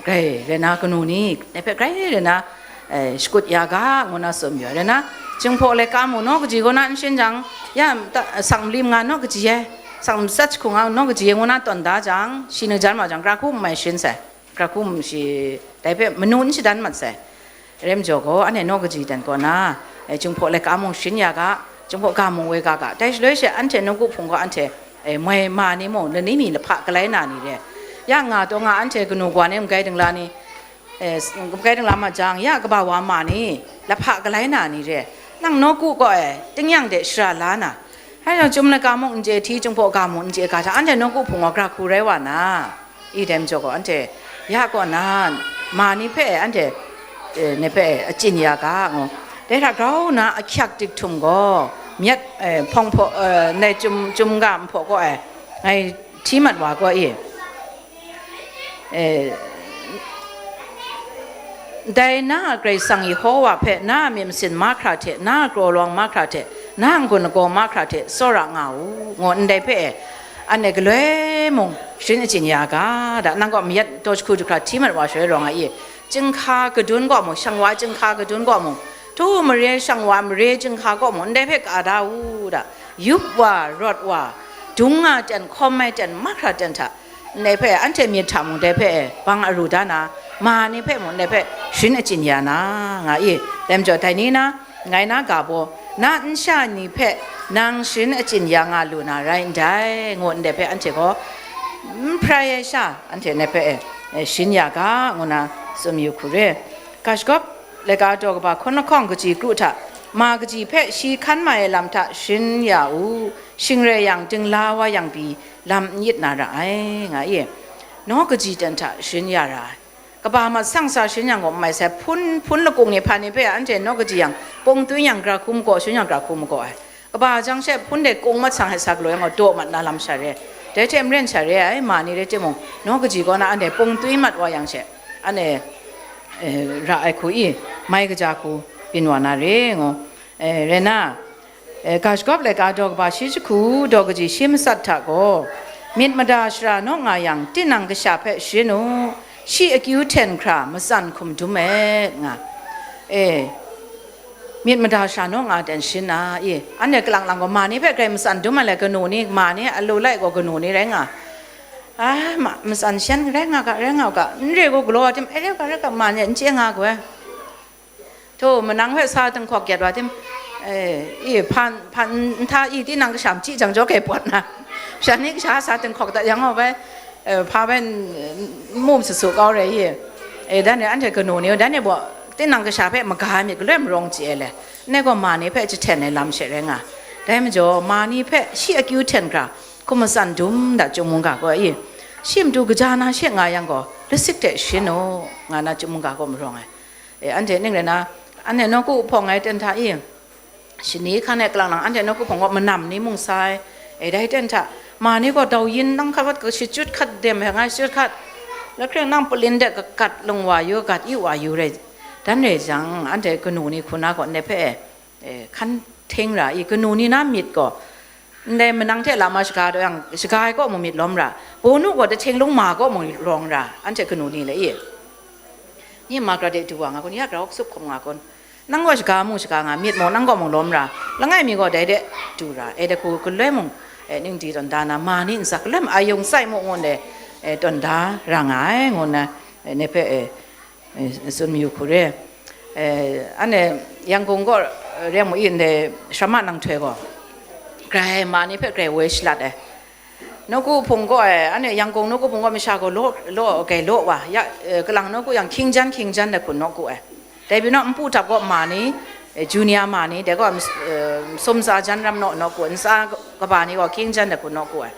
grai rai na kanu ni, ndai hpe grai rai na, e, shakut ya ga, ngu na tsun mayu ai. Rai na, Jinghpaw laika mung naw kaji kaw na n sharin jang, ya, ta, sak malim nga naw kaji e, sak matsat jahku nga naw kaji e, ngu na tawn da jang, shi ningjan ma jang, gara hku n mai sharin sai. Gara hku shi dai hpe manu n shadan mat sai. Rai majaw gaw, anhte naw kaji dan kaw na, e, Jinghpaw laika mung sharin ya ga, Jinghpaw ga mung woi ga ga, dai shaloi she anhte nawku hpung gaw anhte, e, moi ma ni mung, lani mi lahpa galai na ni re, ya nga taw nga, anhte kanu kawa ni magai dingla ni, e, s-, magai dingla ma jang, ya kaba wa ma ni lahpa galai na ni re, nang nawku kaw e tingnyang de shara la na, rai jang, Chyum laika mung n chye hti, Jinghpaw ga mung n chye ga hta, anhte nawku hpung gaw gara hku rai wa na, i dai majaw gaw, anhte ya kaw na, ma ni hpe anhte, e, ndai hpe achyin ya ga, ngu. Dai hta grau na ahkyak dik htum gaw, myat, e, hpawng hpaw, e, ndai Chyum, Chyum ga nhpaw kaw e, ngai hti mat wa gaw i, e, dai na a Karai Kasang Yehowa hpe na a myit masin mahkra hte, na a kraw lawang mahkra hte, na a n-gun lagaw mahkra hte tsawra nga u, ngu ndai hpe, anhte galoi mung sharin achyin ya ga, da, nang kaw mayat daw jahku jahkra hti mat wa shaloi rawng ai i, chyinghka kadun kaw mung, shang wa chyinghka kadun kaw mung, htu mare shang wa mare chyinghka kaw mung, ndai hpe ka da u, da, yup wa, rawt wa, dung nga ten, hkawm ai ten, mahkra ten hta, ndai hpe anhte myit hta mung dai hpe bang aru da na, ma ni hpe mung dai hpe sharin achyin ya na, nga i. Dai majaw, dai ni na, ngai na ga baw, na nsha ni hpe nang sharin achyin ya nga lu na rai ndai, ngu ndai hpe anhte gaw n hprai ai sha, anhte ndai hpe, e, sharin ya ga, ngu na tsun mayu hku re. Ga shagawp laika daw kaba hkun lahkawng kaji kru hta, ma kaji hpe shi hkan mai ai lam hta sharin ya u, shing rai yang, dingla wa yang pyi, lam n yit na ra ai, nga i. Naw kaji ten hta sharin ya ra ai. Kaba mat sang sa sharin yang gaw n mai sai, hpun, hpun lakung ni hpa ni hpe anhte naw kaji yang, pawng twi yang, gara hku makaw, sharin yang gara hku makaw ai. Kaba jang she hpun de kung mat sang hte sa galaw yang gaw, daw mat na lam sha re. Dai hte maren sha re ai, ma ni rai timung, naw kaji kaw na anhte pawng twi mat wa yang she, anhte, eh, ra ai hku i, mai kaja hku byin wa na re, ngu. Eh, rai na, eh, ga shagawp laika daw kaba shi jahku, daw kaji shi matsat hta gaw, myit mada shara naw nga yang, tinang kasha hpe sharin u, shi akyu hten hkra matsan hkum dum et, nga. Eh, myit mada shara naw nga ten sharin na, i, anhte kalang lang gaw, ma ni hpe grai matsan dum ai le, kanu ni, ma ni, a lu lai gaw kanu ni rai nga. Ah, ma, matsan shan rai nga ga, rai nga ga, n re gaw galaw tim, e, rai ga, rai ga, ma ni n chye nga gaw. Hto, manang hpe sa dinghkawk gyat wa tim, eh, i, hpan, hpan, n-, nhtha i, tinang kasham chyi jang jaw kai pawt na, shan ni kasha sa dinghkawk dat yang gaw bai, eh, hpa bai n-, n-, mu masu su kau rai i, eh, dan e anhte kanu ni, dan e baw, tinang kasha hpe maga ai myit galoi marawng chye ai le, n rai gaw ma ni hpe jahten ai lam she rai nga. Dai majaw, ma ni hpe shi akyu hten hkra, hkum matsan dum da, Chyum mungga gaw i, shi matu kaja na she nga yang gaw, lasik hte sharin u, nga na Chyum mungga gaw marawng ai. E, anhte ning rai na, anhte nawku hpawng ai ten hta i, shani hkan e kalang lang, anhte nawku hpawng gaw manam ni mung sa ai. E, dai ten hta, ma ni gaw dau yin nang hkat wat, shachyut hkat dem ai, ngai shachyut hkat, lahkring nang palin de kakat lung wa yu, gat yu wa yu rai, dan rai jang, anhte kanu ni hku na gaw ndai hpe, e, hkan hting ra i, kanu ni na myit gaw, ndai manang hte lama shaga daw yang, shaga ai kaw mung myit lawm ra, bawnu gaw dahting lung ma kaw mung rawng ra, anhte kanu ni le i, ni ma gara de du wa nga kun, ya gara hkawk sup hkawm nga kun, nang gaw shaga mu shaga nga, myit mung nang kaw mung lawm ra, langai mi gaw dai de du ra, e, dai hku galoi mung, e, ningdi tawn da na, ma ni ntsa kalem ayung tsai mu ngun e, e, tawn da ra nga ai, ngu na, e, ne hpe, e, e, tsun mayu hku re. E, anhte Yangon kaw, e, reng mu i ndai, Sharma nang htoi gaw, grai ma ni hpe grai woi shalat ai. Nawku hpung gaw, e, anhte Yangon nawku hpung gaw masha gaw law, law, grai law wa, ya, e, kalang nawku yang hkying jan, hkying jan de hkun nawku ai. Dai pyi naw, npu htap gaw ma ni, e, junior ma ni, dai gaw, e, sumtsa jan ram naw nawku, ntsa kaba ni gaw hkying jan de hkun nawku ai.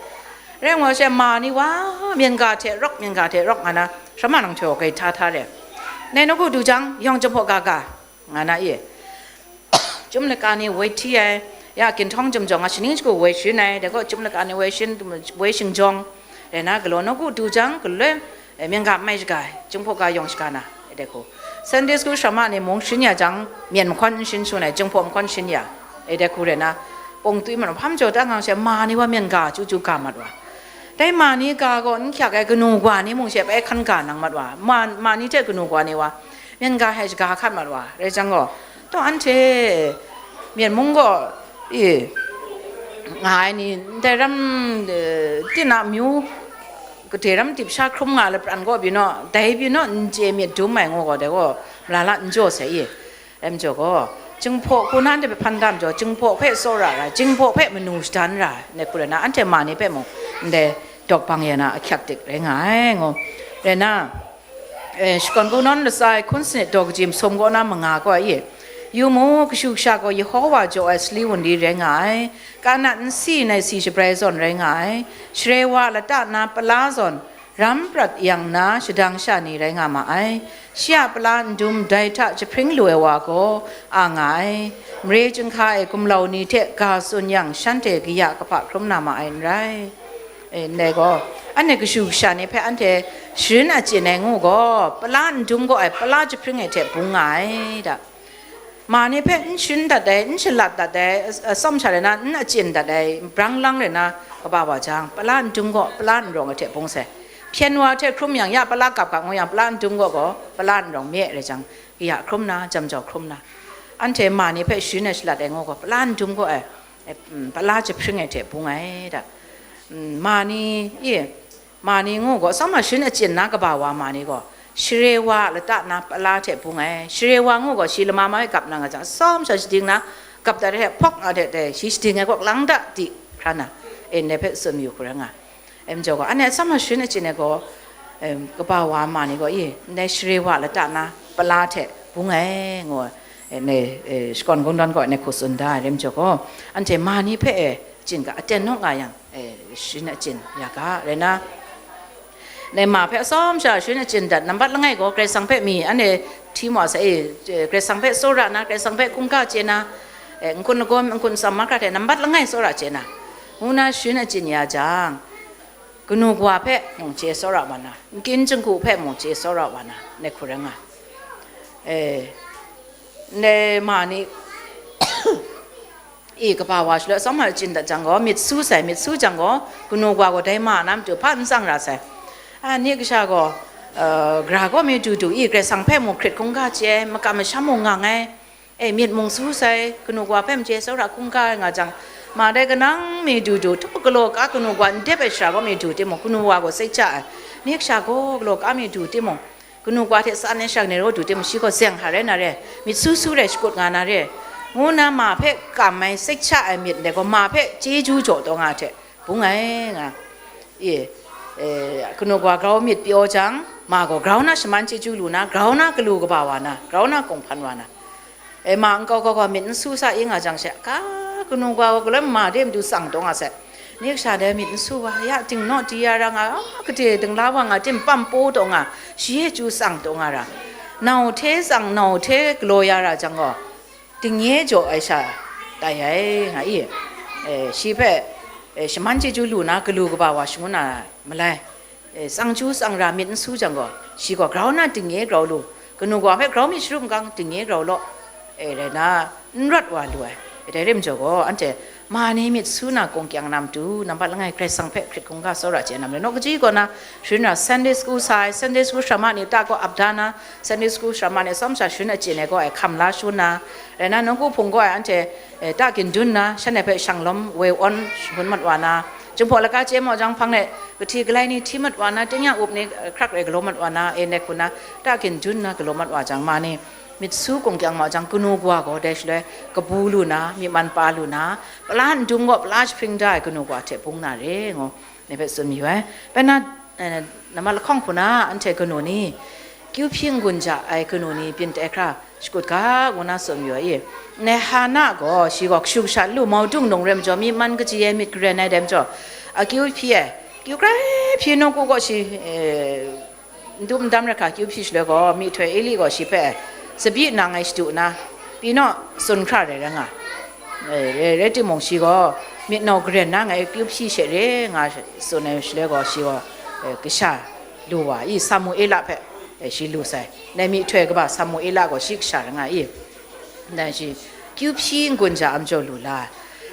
Rai ngu she, ma ni wa, myen ga hte rawk, myen ga hte rawk nga na, Sharma nang htoi gaw grai hta hta re. Nai nawku du jang, yawng Jinghpaw ga ga, nga na i. Chyum laka ni woi hti ai, ya ginhtawng jum jawng a shaning shagu woi sharin ai, dai gaw chyum laka ni woi sharin, woi shingjawng, rai na galaw nawku du jang, galoi, e, myen ga mai shaga ai, Jinghpaw ga yawng shaga na, e, dai hku. Sunday school Sharma ni mung sharin ya jang, myen mahkawn n sharin sharin ai, Jinghpaw mahkawn sharin ya, e, dai hku rai na, pawng twi maram hpam jaw ta ngang she, ma ni wa myen ga chyu chyu ga mat wa. Dai ma ni ga gaw n hkyak ai, kanu wa ni mung she bai hkan ga nang mat wa, ma, ma ni hte kanu wa ni wa, myen ga hte shaga hkat mat wa, rai jang gaw, taw anhte myen mung gaw, e, nga ai ni, ndai ram, e, tinang amyu, gade ram dip sha hkrum nga lapran gaw pyi naw, dai pyi naw, n chye myit dum ai ngu gaw, dai gaw malala n jaw sai i. Rai majaw gaw, Jinghpaw hku na ndai hpe hpan da majaw, Jinghpaw hpe tsawra ra, Jinghpaw hpe manu shadan ra, ne hku rai na, anhte ma ni hpe mung ndai dawk bang ya na ahkyak dik rai nga ai, ngu rai na, e, Shakawn Kungdawn latsa e hkun sanit daw kaji masum kaw na manga kaw e, yu mu, kashu kasha gaw Yehova jaw ai sali wunli rai nga ai, kana nsi nai si shabrai zawn rai nga ai, share wa lata na pala zawn, ram prat yang na shadang sha ni rai nga ma ai. Shi a pala n dum dai hta jahpring lu ai wa gaw a nga ai. Mare chyinghka e gumlau ni hte ga tsun yang, shanhte kaya kahpa hkrum na ma ai n rai. E, ndai gaw, anhte kashu kasha ni hpe anhte sharin achyin ai ngu gaw, pala n dum gaw ai, pala jahpring ai hte bung nga ai da. Ma ni hpe n sharin dat ai, n shalat dat ai, a-, atsawm sha rai na, n achyin dat ai, brang lang rai na, kaba wa jang, pala n dum gaw, pala n rawng ai hte bung sai. Hpyen wa hte hkrum yang, ya pala gap gap ngu yang, pala n dum gaw gaw, pala n rawng mi ai rai jang, kaya hkrum na, jam jau hkrum na, anhte ma ni hpe sharin ai shalat ai ngu gaw, pala n dum gaw ai, e, mm, pala jahpring ai hte bung ai da. Mm, ma ni, i, ma ni ngu gaw, atsawm a sharin achyin na kaba wa ma ni gaw, share wa lata na pala hte bung ai. Share wa ngu gaw, shi lama ma e gap na nga jang, atsawm sha shading na, gap dat ai hte hpawk nga de de, shi shading ai kaw lang da di hkra na, e, ndai hpe tsun mayu hku rai nga. Em, jaw gaw, anhte atsawm a sharin achyin ai gaw, em, kaba wa ma ni gaw, i, ndai share wa lata na pala hte bung ai, ngu ai, e, ne, e, Shakawn Kungdawn gaw ne hku tsun da ai, rai majaw gaw, anhte ma ni hpe, e, chyin ga aten naw nga yang, e, sharin achyin ya ga, rai na, ndai ma hpe atsawm sha sharin achyin dat, nambat langai gaw Karai Kasang hpe mi, anhte hti mu a sai, e, Karai Kasang hpe tsawra na, Karai Kasang hpe hkungga chye na, e, n-gun lagawn, n-gun tsam mahkra hte nambat langai tsawra chye na, ngu na sharin achyin ya jang, kanu kawa hpe mung chye tsawra wa na, nkyin jinghku hpe mung chye tsawra wa na, ne hku rai nga. E, ndai ma ni, i, kaba wa shaloi atsawm a achyin dat jang gaw, myit su sai, myit su jang gaw, kanu kawa gaw dai ma na matu hpa n tsang ra sai. A, ni kasha gaw, e, gara gaw mi du du, i, Karai Kasang hpe mung hkrit hkungga chye ai, makam masham mung ngang ai, e, myit mung su sai, kanu kawa hpe machye tsawra hkungga ai nga jang, ma dai kanang mi du du, htup galaw ka kanu kawa n dep ai shara gaw mi du timung, kanu kawa gaw sek ja ai, ni kasha gaw galaw ka mi du timung, kanu kawa hte tsan ai shara ni rawt du timung, shi gaw zeng hta rai na re, myit su su rai shakut nga na re, ngu na ma hpe kam ai, sek ja ai myit ndai gaw, ma hpe chyeju jaw taw nga hte bung ai nga. I, e, kanu kawa grau myit pyaw jang, ma gaw grau na shaman chyeju lu na, grau na galu kaba wa na, grau na kunghpan wa na. E, ma nkau kau gaw myit n su sa i nga jang she, ka kanu kawa gaw galoi ma de matu tsang taw nga sai. Ni kasha dai myit n su wa, ya ting naw di ya ra nga, a, gade dingla wa nga, tim pam paw taw nga, shi e chyu tsang taw nga ra. Nau hte tsang, nau hte galaw ya ra jang gaw, dingnye jaw ai sha tai ai nga i, e, shi hpe, e, shaman chyeju lu na galu kaba wa shangun na malai, e, tsang chyu tsang ra myit n su jang gaw, shi gaw grau na dingnye grau lu, kanu kawa hpe grau myit sharup n gang dingnye grau law, e, rai na, n rawt wa lu ai. E, dai rim jaw gaw, anhte Ma ni myit su na kung kyang na matu, nampat langai Karai Kasang hpe hkrit hkungga tsawra chye na matu, nawk kaji kaw na, sharin ra Sunday school sa ai, Sunday school sharama ni ta kaw ap da na, Sunday school sharama ni tsawm sha sharin achyin ai kaw ai hkam la shangun na, rai na, nawku hpung kaw ai anhte, eh, ta gindun na, shanhte hpe shanglawm woi awn shangun mat wa na, Jinghpaw laga chye maw jang hpang de, kahti galai ni hti mat wa na, tingnyang up ni, eh, hkrak rai galaw mat wa na, e nek hku na, ta gindun na galaw mat wa jang, ma ni, myit su kung kyang ma jang, kanu kawa gaw dai shaloi kabu lu na, myi man pa lu na, pala ndum gaw pala jahpring da ai kanu kawa hte bung na re, ngu, ni hpe tsun mayu ai. Bai na, eh, nampat lahkawng hku na anhte kanu ni, kyu hpyi n-gun ja ai kanu ni byin tai hkra shakut ga, ngu na tsun mayu ai i? Ndai Hana gaw, shi gaw kashu kasha n lu, maudung nung rai majaw, myi man kaji ai myit garen ai dai majaw, akyu hpyi ai, kyu grai hpyi nawku gaw shi, eh, n dum n dam rai hkra kyu hpyi shaloi gaw, myihtoi Eli gaw shi hpe tsabyi nang e shadu na, pyi naw, tsun hkra rai rai nga. Eh, rai, rai timung, shi gaw myit nau garen na ngai kyu hpyi she re nga tsun ai shaloi gaw, shi gaw, eh, kasha lu wa i, Samuela hpe, eh, shi lu sai. Ndai myihtoi kaba Samuela gaw shi kasha rai nga i? Ndai shi kyu hpyi n-gun ja ai majaw lu la.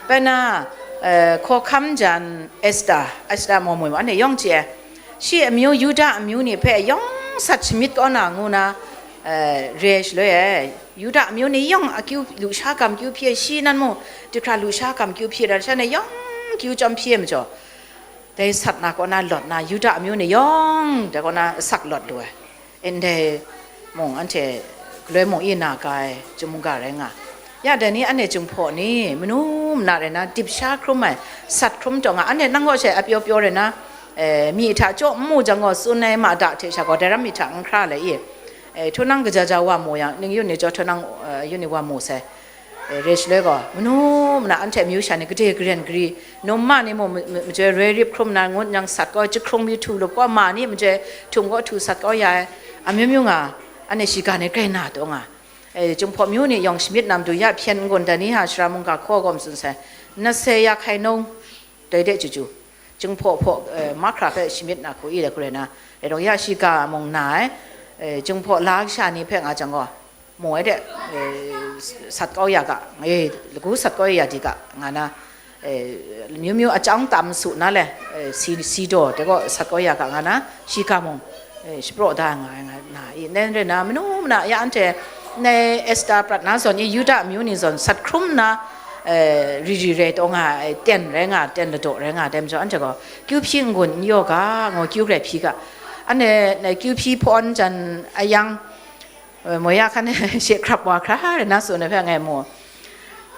Bai na, eh, hkawhkam jan Esta, Esta maw moi maw, anhte yawng chye ai. Shi amyu, Yuda amyu ni hpe yawng sat shamyit kau na ngu na, eh, re ai shaloi e, Yuda amyu ni yawng akyu lusha gam kyu hpyi ai, shi nan mung, du hkra lusha gam kyu hpyi ai, shanhte yawng kyu chyawm hpyi ai majaw, dai sat na kaw na lawt na, Yuda amyu ni yawng dai kaw na asak lawt lu ai. Ndai mung anhte galoi mung e na ga ai chyum ga rai nga. Ya dai ni, anhte Jinghpaw ni manu mana rai na, dip sha hkrum ai, sat hkrum taw nga, anhte nang gaw she apyaw pyaw rai na, eh, myi hta chyaw n mu jang gaw, tsun ai ma da hte sha gaw, dai ram myi hta n hkra le i? Eh, htunang kaja ja wa mu yang, ning yu ni jaw htunang, eh, yu ni wa mu sai. Eh, re shaloi gaw, manu mana anhte amyu sha ni gade garen gari, num ma ni mung ma-, ma-, majoi roi rip hkrum na ngut nyang sat kau, jahkrung mi htu lup kau, ma ni majoi htum kaw htu sat kau ya ai, amyu myu nga, anhte shiga ni grai na taw nga. Eh, Jinghpaw myu ni yawng shamyit na matu, ya hpyen n-gun dai ni ha shara mungga hkaw gaw matsun sai, na se ya hkai nung, dai de chyu chyu, Jinghpaw hpaw, eh, mahkra hpe shamyit na hku i dai hku rai na, rai dawng ya shiga mung na ai, eh, Jinghpaw la kasha ni hpe nga jang gaw, mu ai de, eh, sat kau ya ga, eh, lagu sat kau ya di ga, nga na, eh, myu myu achyang tam su na le, eh, si, si daw de gaw sat kau ya ga, nga na, shiga mung, eh, shapraw da nga ai nga na, i nen rai na, manu mana ya anhte, ndai Esta prat na zawn i, Yuda amyu ni zawn sat hkrum na, eh, ri ri rai taw nga ai, ten rai nga, ten ladaw rai nga, dai majaw anhte gaw, kyu hpyi n-gun n yaw ga, ngu kyu grai hpyi ga, anhte, eh, kyu hpyi hpawn jan ayang, eh, moi ya hkan she hkrap wa hkra rai na tsun ai hpe ngai mu.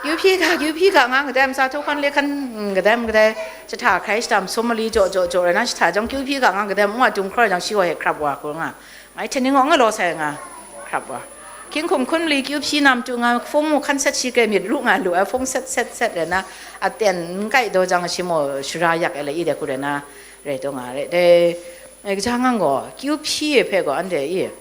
Kyu hpyi ga, kyu hpyi ga, nga kadem sa htu hkan le hkan, mm, kadem kadai, jahta hkrai shatam sum mali jaw jaw jaw rai na, jahta jawng kyu hpyi ga, nga kadem nwa dung hkra jang, shi gaw e hkrap wa hkru nga. Ngai hte ning gaw n galaw sai nga, hkrap wa. Hkying hkum hkun mali kyu hpyi na matu nga, hpung mu hkan set shi grai myit ru nga lu ai, hpung set set set rai na, aten n kai daw jang, shi mu shara yak ai la i dai hku rai na, rai taw nga rai. Dai, eh, kaja ngang gaw, kyu hpyi ai hpe gaw, anhte i,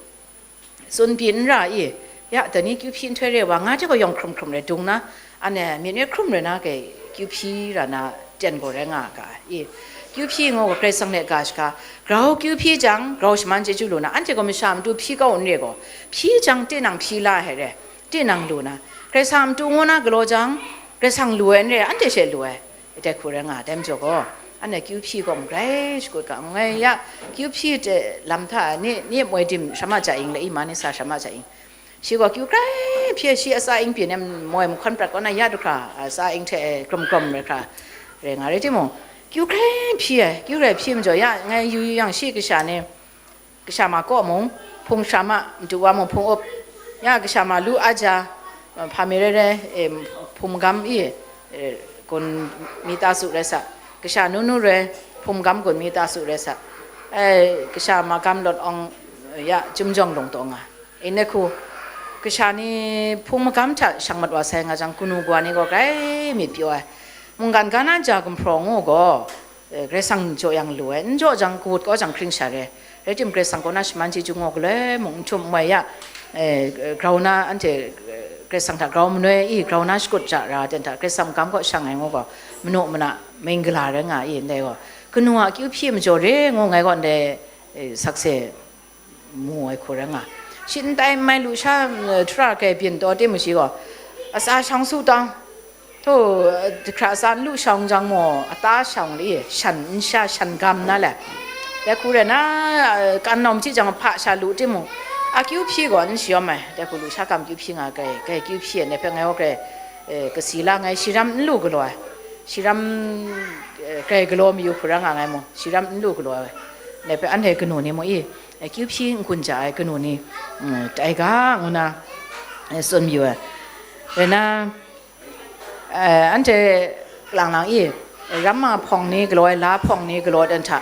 tsun pyi n ra i, ya, dai ni kyu hpyi nhtoi re wa, nga hte gaw yawng hkrum hkrum rai dung na, anhte myit myit hkrum rai na, kai kyu hpyi ra na, ten gaw rai nga ga i. Kyu hpyi ngu gaw, Karai Kasang hte ga shaga, grau kyu hpyi jang, grau shaman chyeju lu na, anhte gaw masha matu hpyi kau n re gaw, hpyi jang tinang hpyi la ai re, tinang lu na, Karai Kasang matu ngu na galaw jang, Karai Kasang lu ai n re, anhte she lu ai. Dai hku rai nga ai, dai majaw gaw, anhte kyu hpyi gaw magrai shakut ga, ngai ya, kyu hpyi hte lam hta ni, ni moi dim shama ja ing, la i ma ni sa shama ja ing. Shi gaw kyu grai hpyi, shi atsa ing pyi nem moi mahkawn prat kaw na, ya du hkra, atsa ing hte grum grum rai hkra rai nga rai timung, kyu grai hpyi ai, kyu grai hpyi majaw, ya ngai yu yu yang, shi kasha ni, kasha ma kaw mung, hpung shara ma matu wa mung hpung up, ya kasha ma lu a ja, hpa mi rai rai, e, hpung magam i, e, gun mi ta su rai sa, kasha nu nu rai, hpung magam gun mi ta su rai sa, e, kasha ma gam lawt awng, ya, chyum jawng lung taw nga, e, nai hku, kasha ni hpung magam hta shang mat wa sai nga jang, kanu kawa ni gaw grai myit pyaw ai, mungkan ga na ja gumhpraw ngu gaw, eh, Karai Kasang jaw yang lu ai, n jaw jang, kawut kau jang hkring sha re. Rai tim, Karai Kasang kaw na shaman chyeju ngu, galoi mung n htum n moi ya, eh, grau na anhte, eh, Karai Kasang hta grau manoi i, grau na shakut ja ra, ten hta Karai Kasang magam kaw shang ai ngu gaw, manu mana, ming gala rai nga i, ndai gaw, kanu a akyu hpyi majaw re ngu, ngai gaw ndai, eh, sakse mu ai hku rai nga. Shi n tai n mai lu sha, mm, htura kai byin taw tim shi gaw, atsa shang su tang, Hto, hkra tsa n lu shawng jang maw, ata shawng li, shan n sha, shan gam na le. Dai hku rai na, kan nawm chyi jang, hpa sha lu timung, akyu hpyi gaw n shayawm ai. Dai hku lu sha gam kyu hpyi nga ai, grai, grai kyu hpyi ai, ngai hpe ngai gaw grai, eh, kasi la ngai, shi ram n lu galaw ai. Shi ram, eh, grai galaw mayu hkru ra nga ngai mung, shi ram n lu galaw ai. Ngai hpe anhte kanu ni mu i, eh, kyu hpyi n-gun ja ai kanu ni, mm, tai ga, ngu na, eh, tsun mayu ai. Rai na, eh, anhte lang lang i, ramma hpawng ni galaw ai, la hpawng ni galaw dan hta,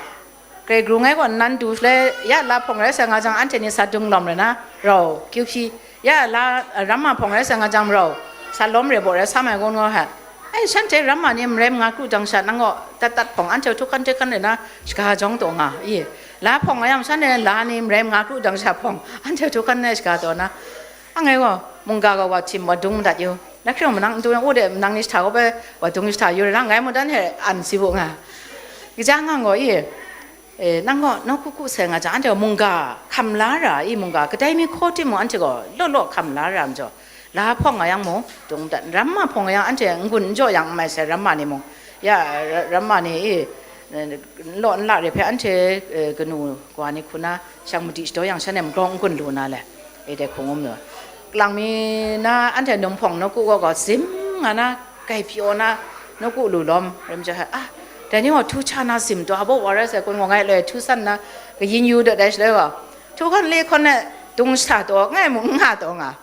Grai Karai ngai gaw nnan du shaloi, ya la hpawng rai sa nga jang, anhte ni sa dung lawm rai na, rau, kyu hpyi, ya la, ramma hpawng rai sa nga jang, rau, sa lawm rai baw rai sa mai gaw ngaw hta. Ai, shanhte ramma ni marai manga kru dang sha, nang gaw dat dat hpawng, anhte htu hkan hte hkan rai na, shaga jawng taw nga, i, la hpawng nga yang, shanhte la ni marai manga kru dang sha hpawng, anhte htu hkan rai shaga taw na, a ngai gaw, mungga gaw wa htim wa dung madat yu, na hkring manang n du, u de, manang ni shata gaw bai, wa dung shata yu rai na, ngai mung dan he an si bu nga. Kaja ngang gaw, i, E, nang gaw nawku ku sai nga jang, anhte mungga hkam la ra i, mungga kadai mi hkaw timung, anhte gaw law law hkam la ra majaw, la hpawng nga yang mung, dung dat, ramma hpawng nga yang, anhte n-gun n jaw yang n mai sai, ramma ni mung, ya, ra-, ramma ni i, n law n la re hpe, anhte, e, kanu kawa ni hku na, shang madi shadaw yang, shanhte magrawng n-gun lu na le, e, dai hku ngu mu. Kalang mi na, anhte num hpawng nawku gaw gaw, zim nga na, grai pyaw na, nawku lu lawm, rai majaw, ah, dai ni gaw htu hta na zim taw, a baw wa rai sai kun gaw, ngai loi htu san na, kayin yu dat dai shaloi gaw, htu hkan le hkawn e dung shata taw, ngai mung n nga taw nga.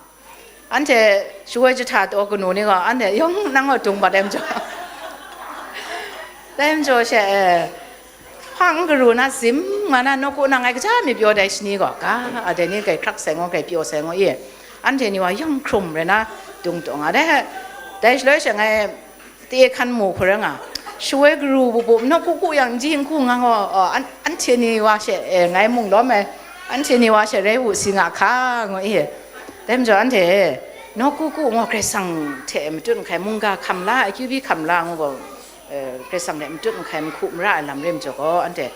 Anhte shawoi jahta taw kanu ni gaw, anhte yawng nang gaw dung bat ai majaw, dai majaw she, e, hpang n garu na, zim nga na, nawku na, ngai kaja mi pyaw dai shani gaw, ga, a dai ni grai hkrak sai ngaw, grai pyaw sai ngaw i, anhte ni wa yawng hkrum rai na, dung taw nga dai. Dai shaloi she ngai, Te hkan mu hkru rai nga, shawoi garu bu bu, nawku ku yang, n ji n ku nga gaw, an-, anhte ni wa she, e, ngai mung lawm ai, anhte ni wa she rai u si nga hka, ngu i. Dai majaw anhte, nawku ku gaw Karai Kasang hte matut nhkai mungga hkam la ai, akyu byi hkam la ngu gaw, e, Karai Kasang hte matut nhkai mahku mara ai lam rai majaw gaw, anhte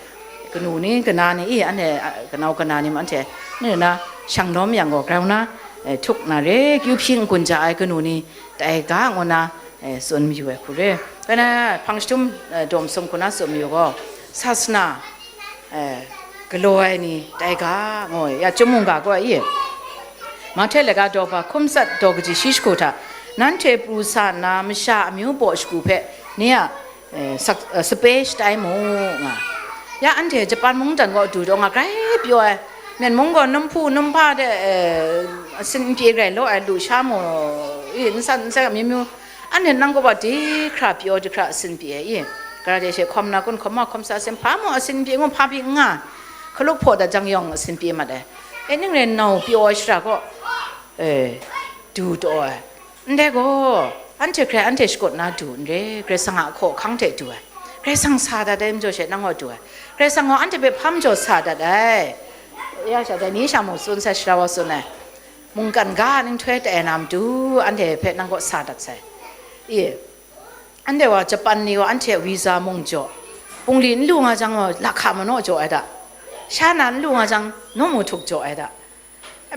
kanu ni, kana ni i, anhte, a, kanau kana ni mung anhte, ni na, shang lawm yang gaw, grau na, e, htuk na re, kyu hpyi n-gun ja ai kanu ni, tai ga, ngu na, e, tsun mayu ai hku re. Bai na, hpang jahtum, e, daw masum hku na tsun mayu gaw, sasana, e, galaw ai ni, tai ga, ngu ya, chyum mungga gaw i, Mahte laika daw hpa hkum tsat daw kaji shi shagu hta, nanhte pru sa nna, masha amyu baw shagu hpe, ni a, e, sak-, e, sape shatai mu, nga. Ya anhte Japan mungdan gaw du taw nga, grai pyaw ai, Myen mung gaw num hpu num hpa de, e, asin n pyi grai law ai lusha mu, i, nsan nsai amyu myu, anhte nang kaw wa di hkra pyaw di hkra asin pyi ai, i, karate she hkawm na kun hkawm ma hkawm sa asin hpa mu asin pyi ngu hpa pyi n nga, hkaluk hpaw dat jang yawng asin pyi mat ai, e, ning rai nau pyaw ai shara gaw, e, du taw ai. Ndai gaw, anhte hkrai anhte shakut na du n re, Karai Kasang a hkaw hkang hte du ai. Karai Kasang sa dat ai majaw she nang gaw du ai. Karai Kasang gaw anhte hpe hpa majaw sa dat ai. Ya sha dai ni sha mung tsun sai, sara wa tsun ai. Mungkan ga nhtoi tai na matu, anhte hpe nang kaw sa dat sai. I, anhte wa Japan ni gaw anhte a visa mung jaw, bungli n lu nga jang gaw, lahka manaw jaw ai da. Sha na n lu nga jang, naw mu htuk jaw ai da.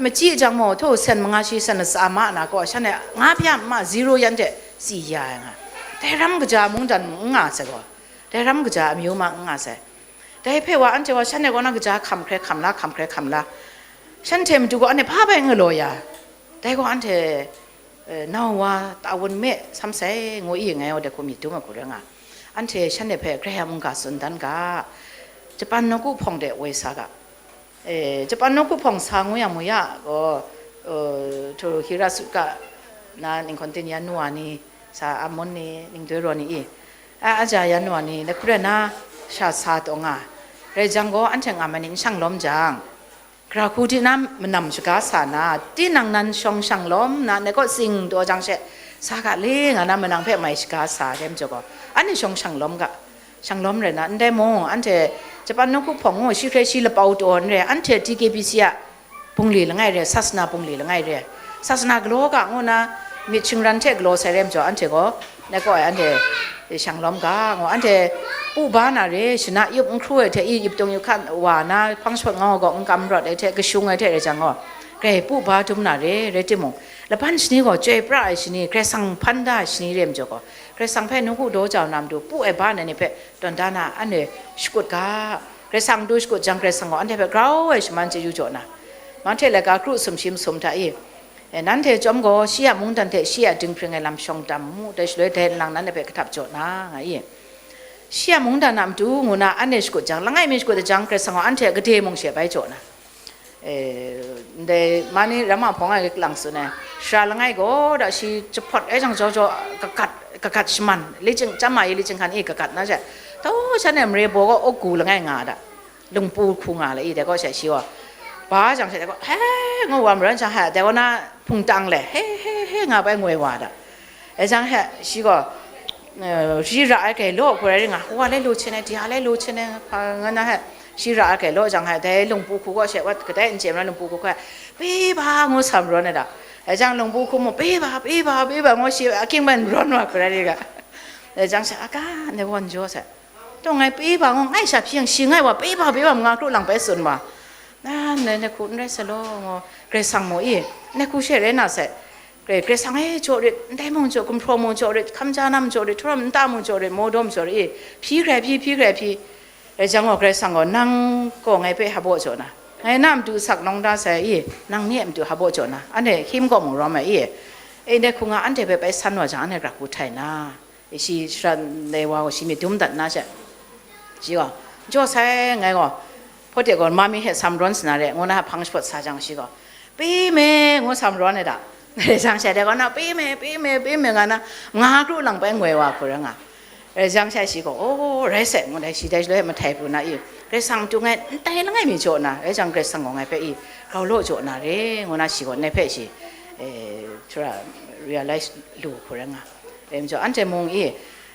Machyi jang maw, htaw sen manga shi san latsa ma na gaw, shanhte nga pya ma zero yan hte tsi ya ai nga. Dai ram kaja mungdan n nga sai gaw, dai ram kaja amyu ma n nga sai. Dai hpe wa anhte wa shanhte kaw na kaja hkam hkrai hkam la, hkam hkrai hkam la. Shanhte matu gaw anhte hpa bai n galaw ya. Dai gaw anhte, e, nau wa ta wun me sam sai, ngu i ngai wa dai hku myit dum ai hku rai nga. Anhte shanhte hpe Karai a mungga tsun dan ga, Japan nawku hpawng de woi sa ga. E, Japan nawku hpawng sa ngu yang mu ya gaw, e, Toru Hirasuka na Ningkawngtin yan nu wa ni, sa Amon ni, Ningdoi Raw ni i, a, aja yan nu wa ni, na hkru na sha sa taw nga, rai jang gaw, anhte nga ma ni n shang lawm jang, gara hku di na manam shaga sa na, tinang nan shawng shang lawm na, na kaw tsing taw jang she, sa ga le nga na manang hpe mai shaga sa, dai majaw gaw, anhte shawng shang lawm ga. Shanglawm rai na, ndai mung, anhte Japan nawku hpawng ngu, shi hkrai shi lapau taw n re, anhte T K B C a bungli langai re, sasana bungli langai re, sasana galaw ga ngu na, myit shingran hte galaw sai re majaw, anhte gaw, nai kaw ai anhte shanglawm ga ngu, anhte pu ba na re, shana yup n hkru ai hte, i yup tung yup hkan wa na, hpang shawt nga gaw n kam rawt ai hte, kashung ai hte re jang gaw, grai pu ba dum na re, rai timung, laban shani gaw chyoi pra ai shani, Karai Kasang hpan da ai shani re majaw gaw, Karai Kasang hpe nawku daw jau na matu pu ai ba na ni hpe tawn da na, anhte shakut ga, Karai Kasang matu shakut jang, Karai Kasang gaw anhte hpe grau ai shaman chyeju jaw na, Mahte laika kru sumshi masum hta i, e, nanhte chyawm gaw, shi a mungdan hte shi a dinghpring ai lam shawng tam mu, dai shaloi dai nlang nanhte hpe kahtap jaw na, nga i. Shi a mungdan a matu ngu na anhte shakut jang, langai mi shakut jang, Karai Kasang gaw anhte a gade mung she bai jaw na, e, ndai mani ramma hpawng ai kalang tsun ai, sara langai gaw da shi jahpawt ai jang jaw jaw kagat, kagat shaman, lichying, chyam ma i lichying hkan i kagat na she, tau shan e mare baw gaw awku langai nga da, lungpu hku nga le i, dai gaw she shi gaw, ba jang she, dai gaw, he, ngu wa maran jang he, dai gaw na hpung tang le, he, he, he, nga bai ngoi wa da. E jang he, shi gaw, eh, shi ra ai grai law, hku rai ring nga, wa lai lu hchin ai, di a lai lu hchin ai, hpa nga na he, shi ra ai grai law jang he, dai lungpu hku gaw she, wat kadai n chye mara lungpu hku hku he, pi ba ngu sam rawn ai da. E jang lungpu hku mu, pi ba, pi ba, pi ba ngu shi aking ban rawn wa hku rai ring ga. E jang she, a ga, ne wan jaw se. Tawng ngai pi ba ngu ngai sha hpyi yang, shi ngai wa pi ba, pi ba, manga kru lang bai tsun wa. Na, ne, ne hku n rai sa law, ngu, Karai Kasang mu i, ne hku she rai na sai. Karai, Karai Kasang e jaw rit, ndai mung jaw, gumhpraw mung jaw rit, hkamja nam jaw rit, htaram nta mung jaw rit, maw dawm jaw rit i, hpyi hkrai hpyi, hpyi hkrai hpyi. Rai jang gaw, Karai Kasang gaw, nang gaw ngai hpe hpabaw jaw na, ngai na matu sak nawng da sai i, nang ni a matu hpabaw jaw na, anhte hkying kaw mung rawm ai i, e, ndai hku nga anhte hpe bai san wa jang, anhte gara hku htai na, e, shi shara ndai wa gaw shi myit dum dat na she, shi gaw, jaw sai ngai gaw, hpawt de gaw, ma mi hte sam rawn sa na re, ngu na hpang shapawt sa jang, shi gaw, pi me, ngu sam rawn ai da. Jang she, dai gaw na, pi me, pi me, pi me, nga na, nga kru lang bai ngoi wa hku rai nga. Rai jang she shi gaw, o, rai sai, ngu dai, shi dai shaloi mahtai pru na i, Karai Kasang matu ngai ndai langai mi jaw na, rai jang Karai Kasang gaw ngai hpe i, grau law jaw na re, ngu na shi gaw, ngai hpe shi, e, sara realize lu hku rai nga. Rai majaw, anhte mung i,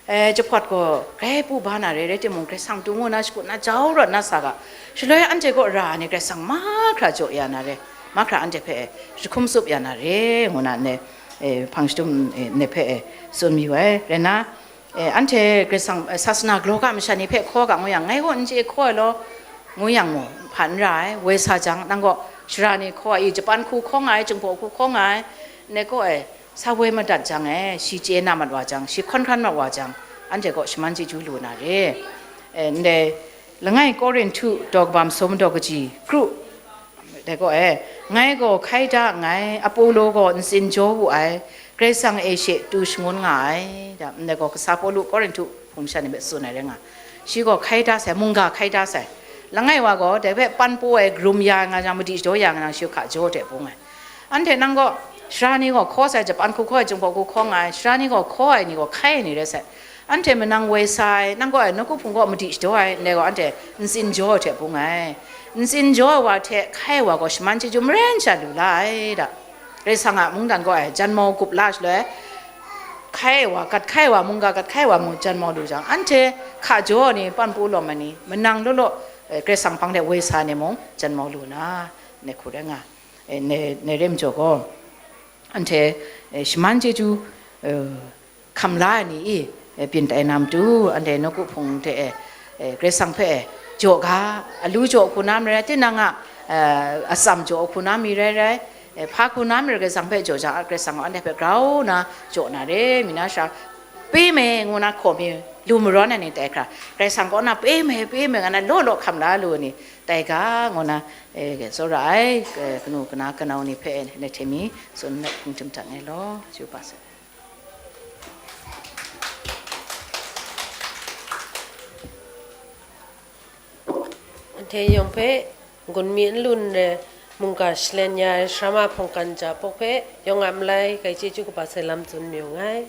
e, jahpawt gaw grai pu ba na re, rai timung, Karai Kasang matu ngu na shakut na jau rawt na sa ga, shaloi anhte kaw ra ai ni Karai Kasang mahkra jaw ya na re, mahkra anhte hpe e, jahkum tsup ya na re, ngu na ne, e, hpang shadum, e, ne hpe e, tsun mayu ai. Rai na, e, anhte Karai Kasang, e, sasana galaw ga masha ni hpe hkaw ga ngu yang, ngai gaw n chye hkaw ai law, ngu yang mu, hpa n ra ai, woi sa jang, nang gaw sara ni hkaw ai i, Japan hku hkaw nga ai, Jinghpaw hku hkaw nga ai, ne kaw e, sa woi madat jang e, shi chye na mat wa jang, shi hkawn hkran mat wa jang, anhte kaw shaman chyeju lu na re. E, ndai langai Korinhtu daw kaba masum daw kaji kru, dai kaw e, ngai gaw hkai da nngai, Apolo gaw ntsin jaw wu ai, Karai Kasang e she tu shangun nga ai, da, ndai gaw kasa Pawlu Korinhtu hpung sha ni hpe tsun ai rai nga, shi gaw hkai da sai, mungga hkai da sai. Langai wa gaw, dai hpe pan pru ai, karum ya nga jang, madi shadaw ya nga jang, shi hka jaw hte bung ai. Anhte nang gaw, sara ni gaw hkaw sai, Japan hku hkaw ai, Jinghpaw hku hkaw nga ai, sara ni gaw hkaw ai ni gaw hkai ai ni rai sai. Anhte manang woi sa ai, nang gaw ai, nawku hpung gaw madi shadaw ai, ndai gaw anhte ntsin jaw ai hte bung ai. Ntsin jaw ai wa hte hkai ai wa gaw shaman chyeju maren sha lu la ai da. Karai Kasang a mungdan gaw ai, janmau gup la shaloi, hkai ai wa, gat hkai ai wa, mungga gat hkai ai wa mung janmau lu jang, anhte hka jaw ai ni, pan pru lawm ai ni, manang law law, eh, Karai Kasang hpang de woi sa ai ni mung janmau lu na, ne hku rai nga, eh, ne, ne re majaw gaw, anhte, eh, shaman chyeju, eh, hkam la ai ni i, eh, byin tai na matu, anhte nawku hpung hte e, eh, Karai Kasang hpe e, jaw ga, alu jaw hku na mi rai, tinang a, eh, atsam jaw hku na mi rai rai, eh, hpa hku na mi rai, Karai Kasang hpe jaw jang, Karai Kasang gaw anhte hpe grau na jaw na re, mi na sha, pe me ngu na hkaw mi lu marawn ai ni tai hkra, Karai Kasang kaw na pe me, pe me nga na law law hkam la lu ai ni tai ga, ngu na, eh, tsawra ai, eh, kanu kana, kanau ni hpe, eh, ne hte mi tsun na hpung tim hta ngai law, chyu pa sai. Anhte yawng hpe, gun mi n lun re, mungga shalen ya ai Sara Ma Hpawngkan Ja Pawk hpe, yawng a malai, grai chyeju kaba sai lam tsun mayu nngai.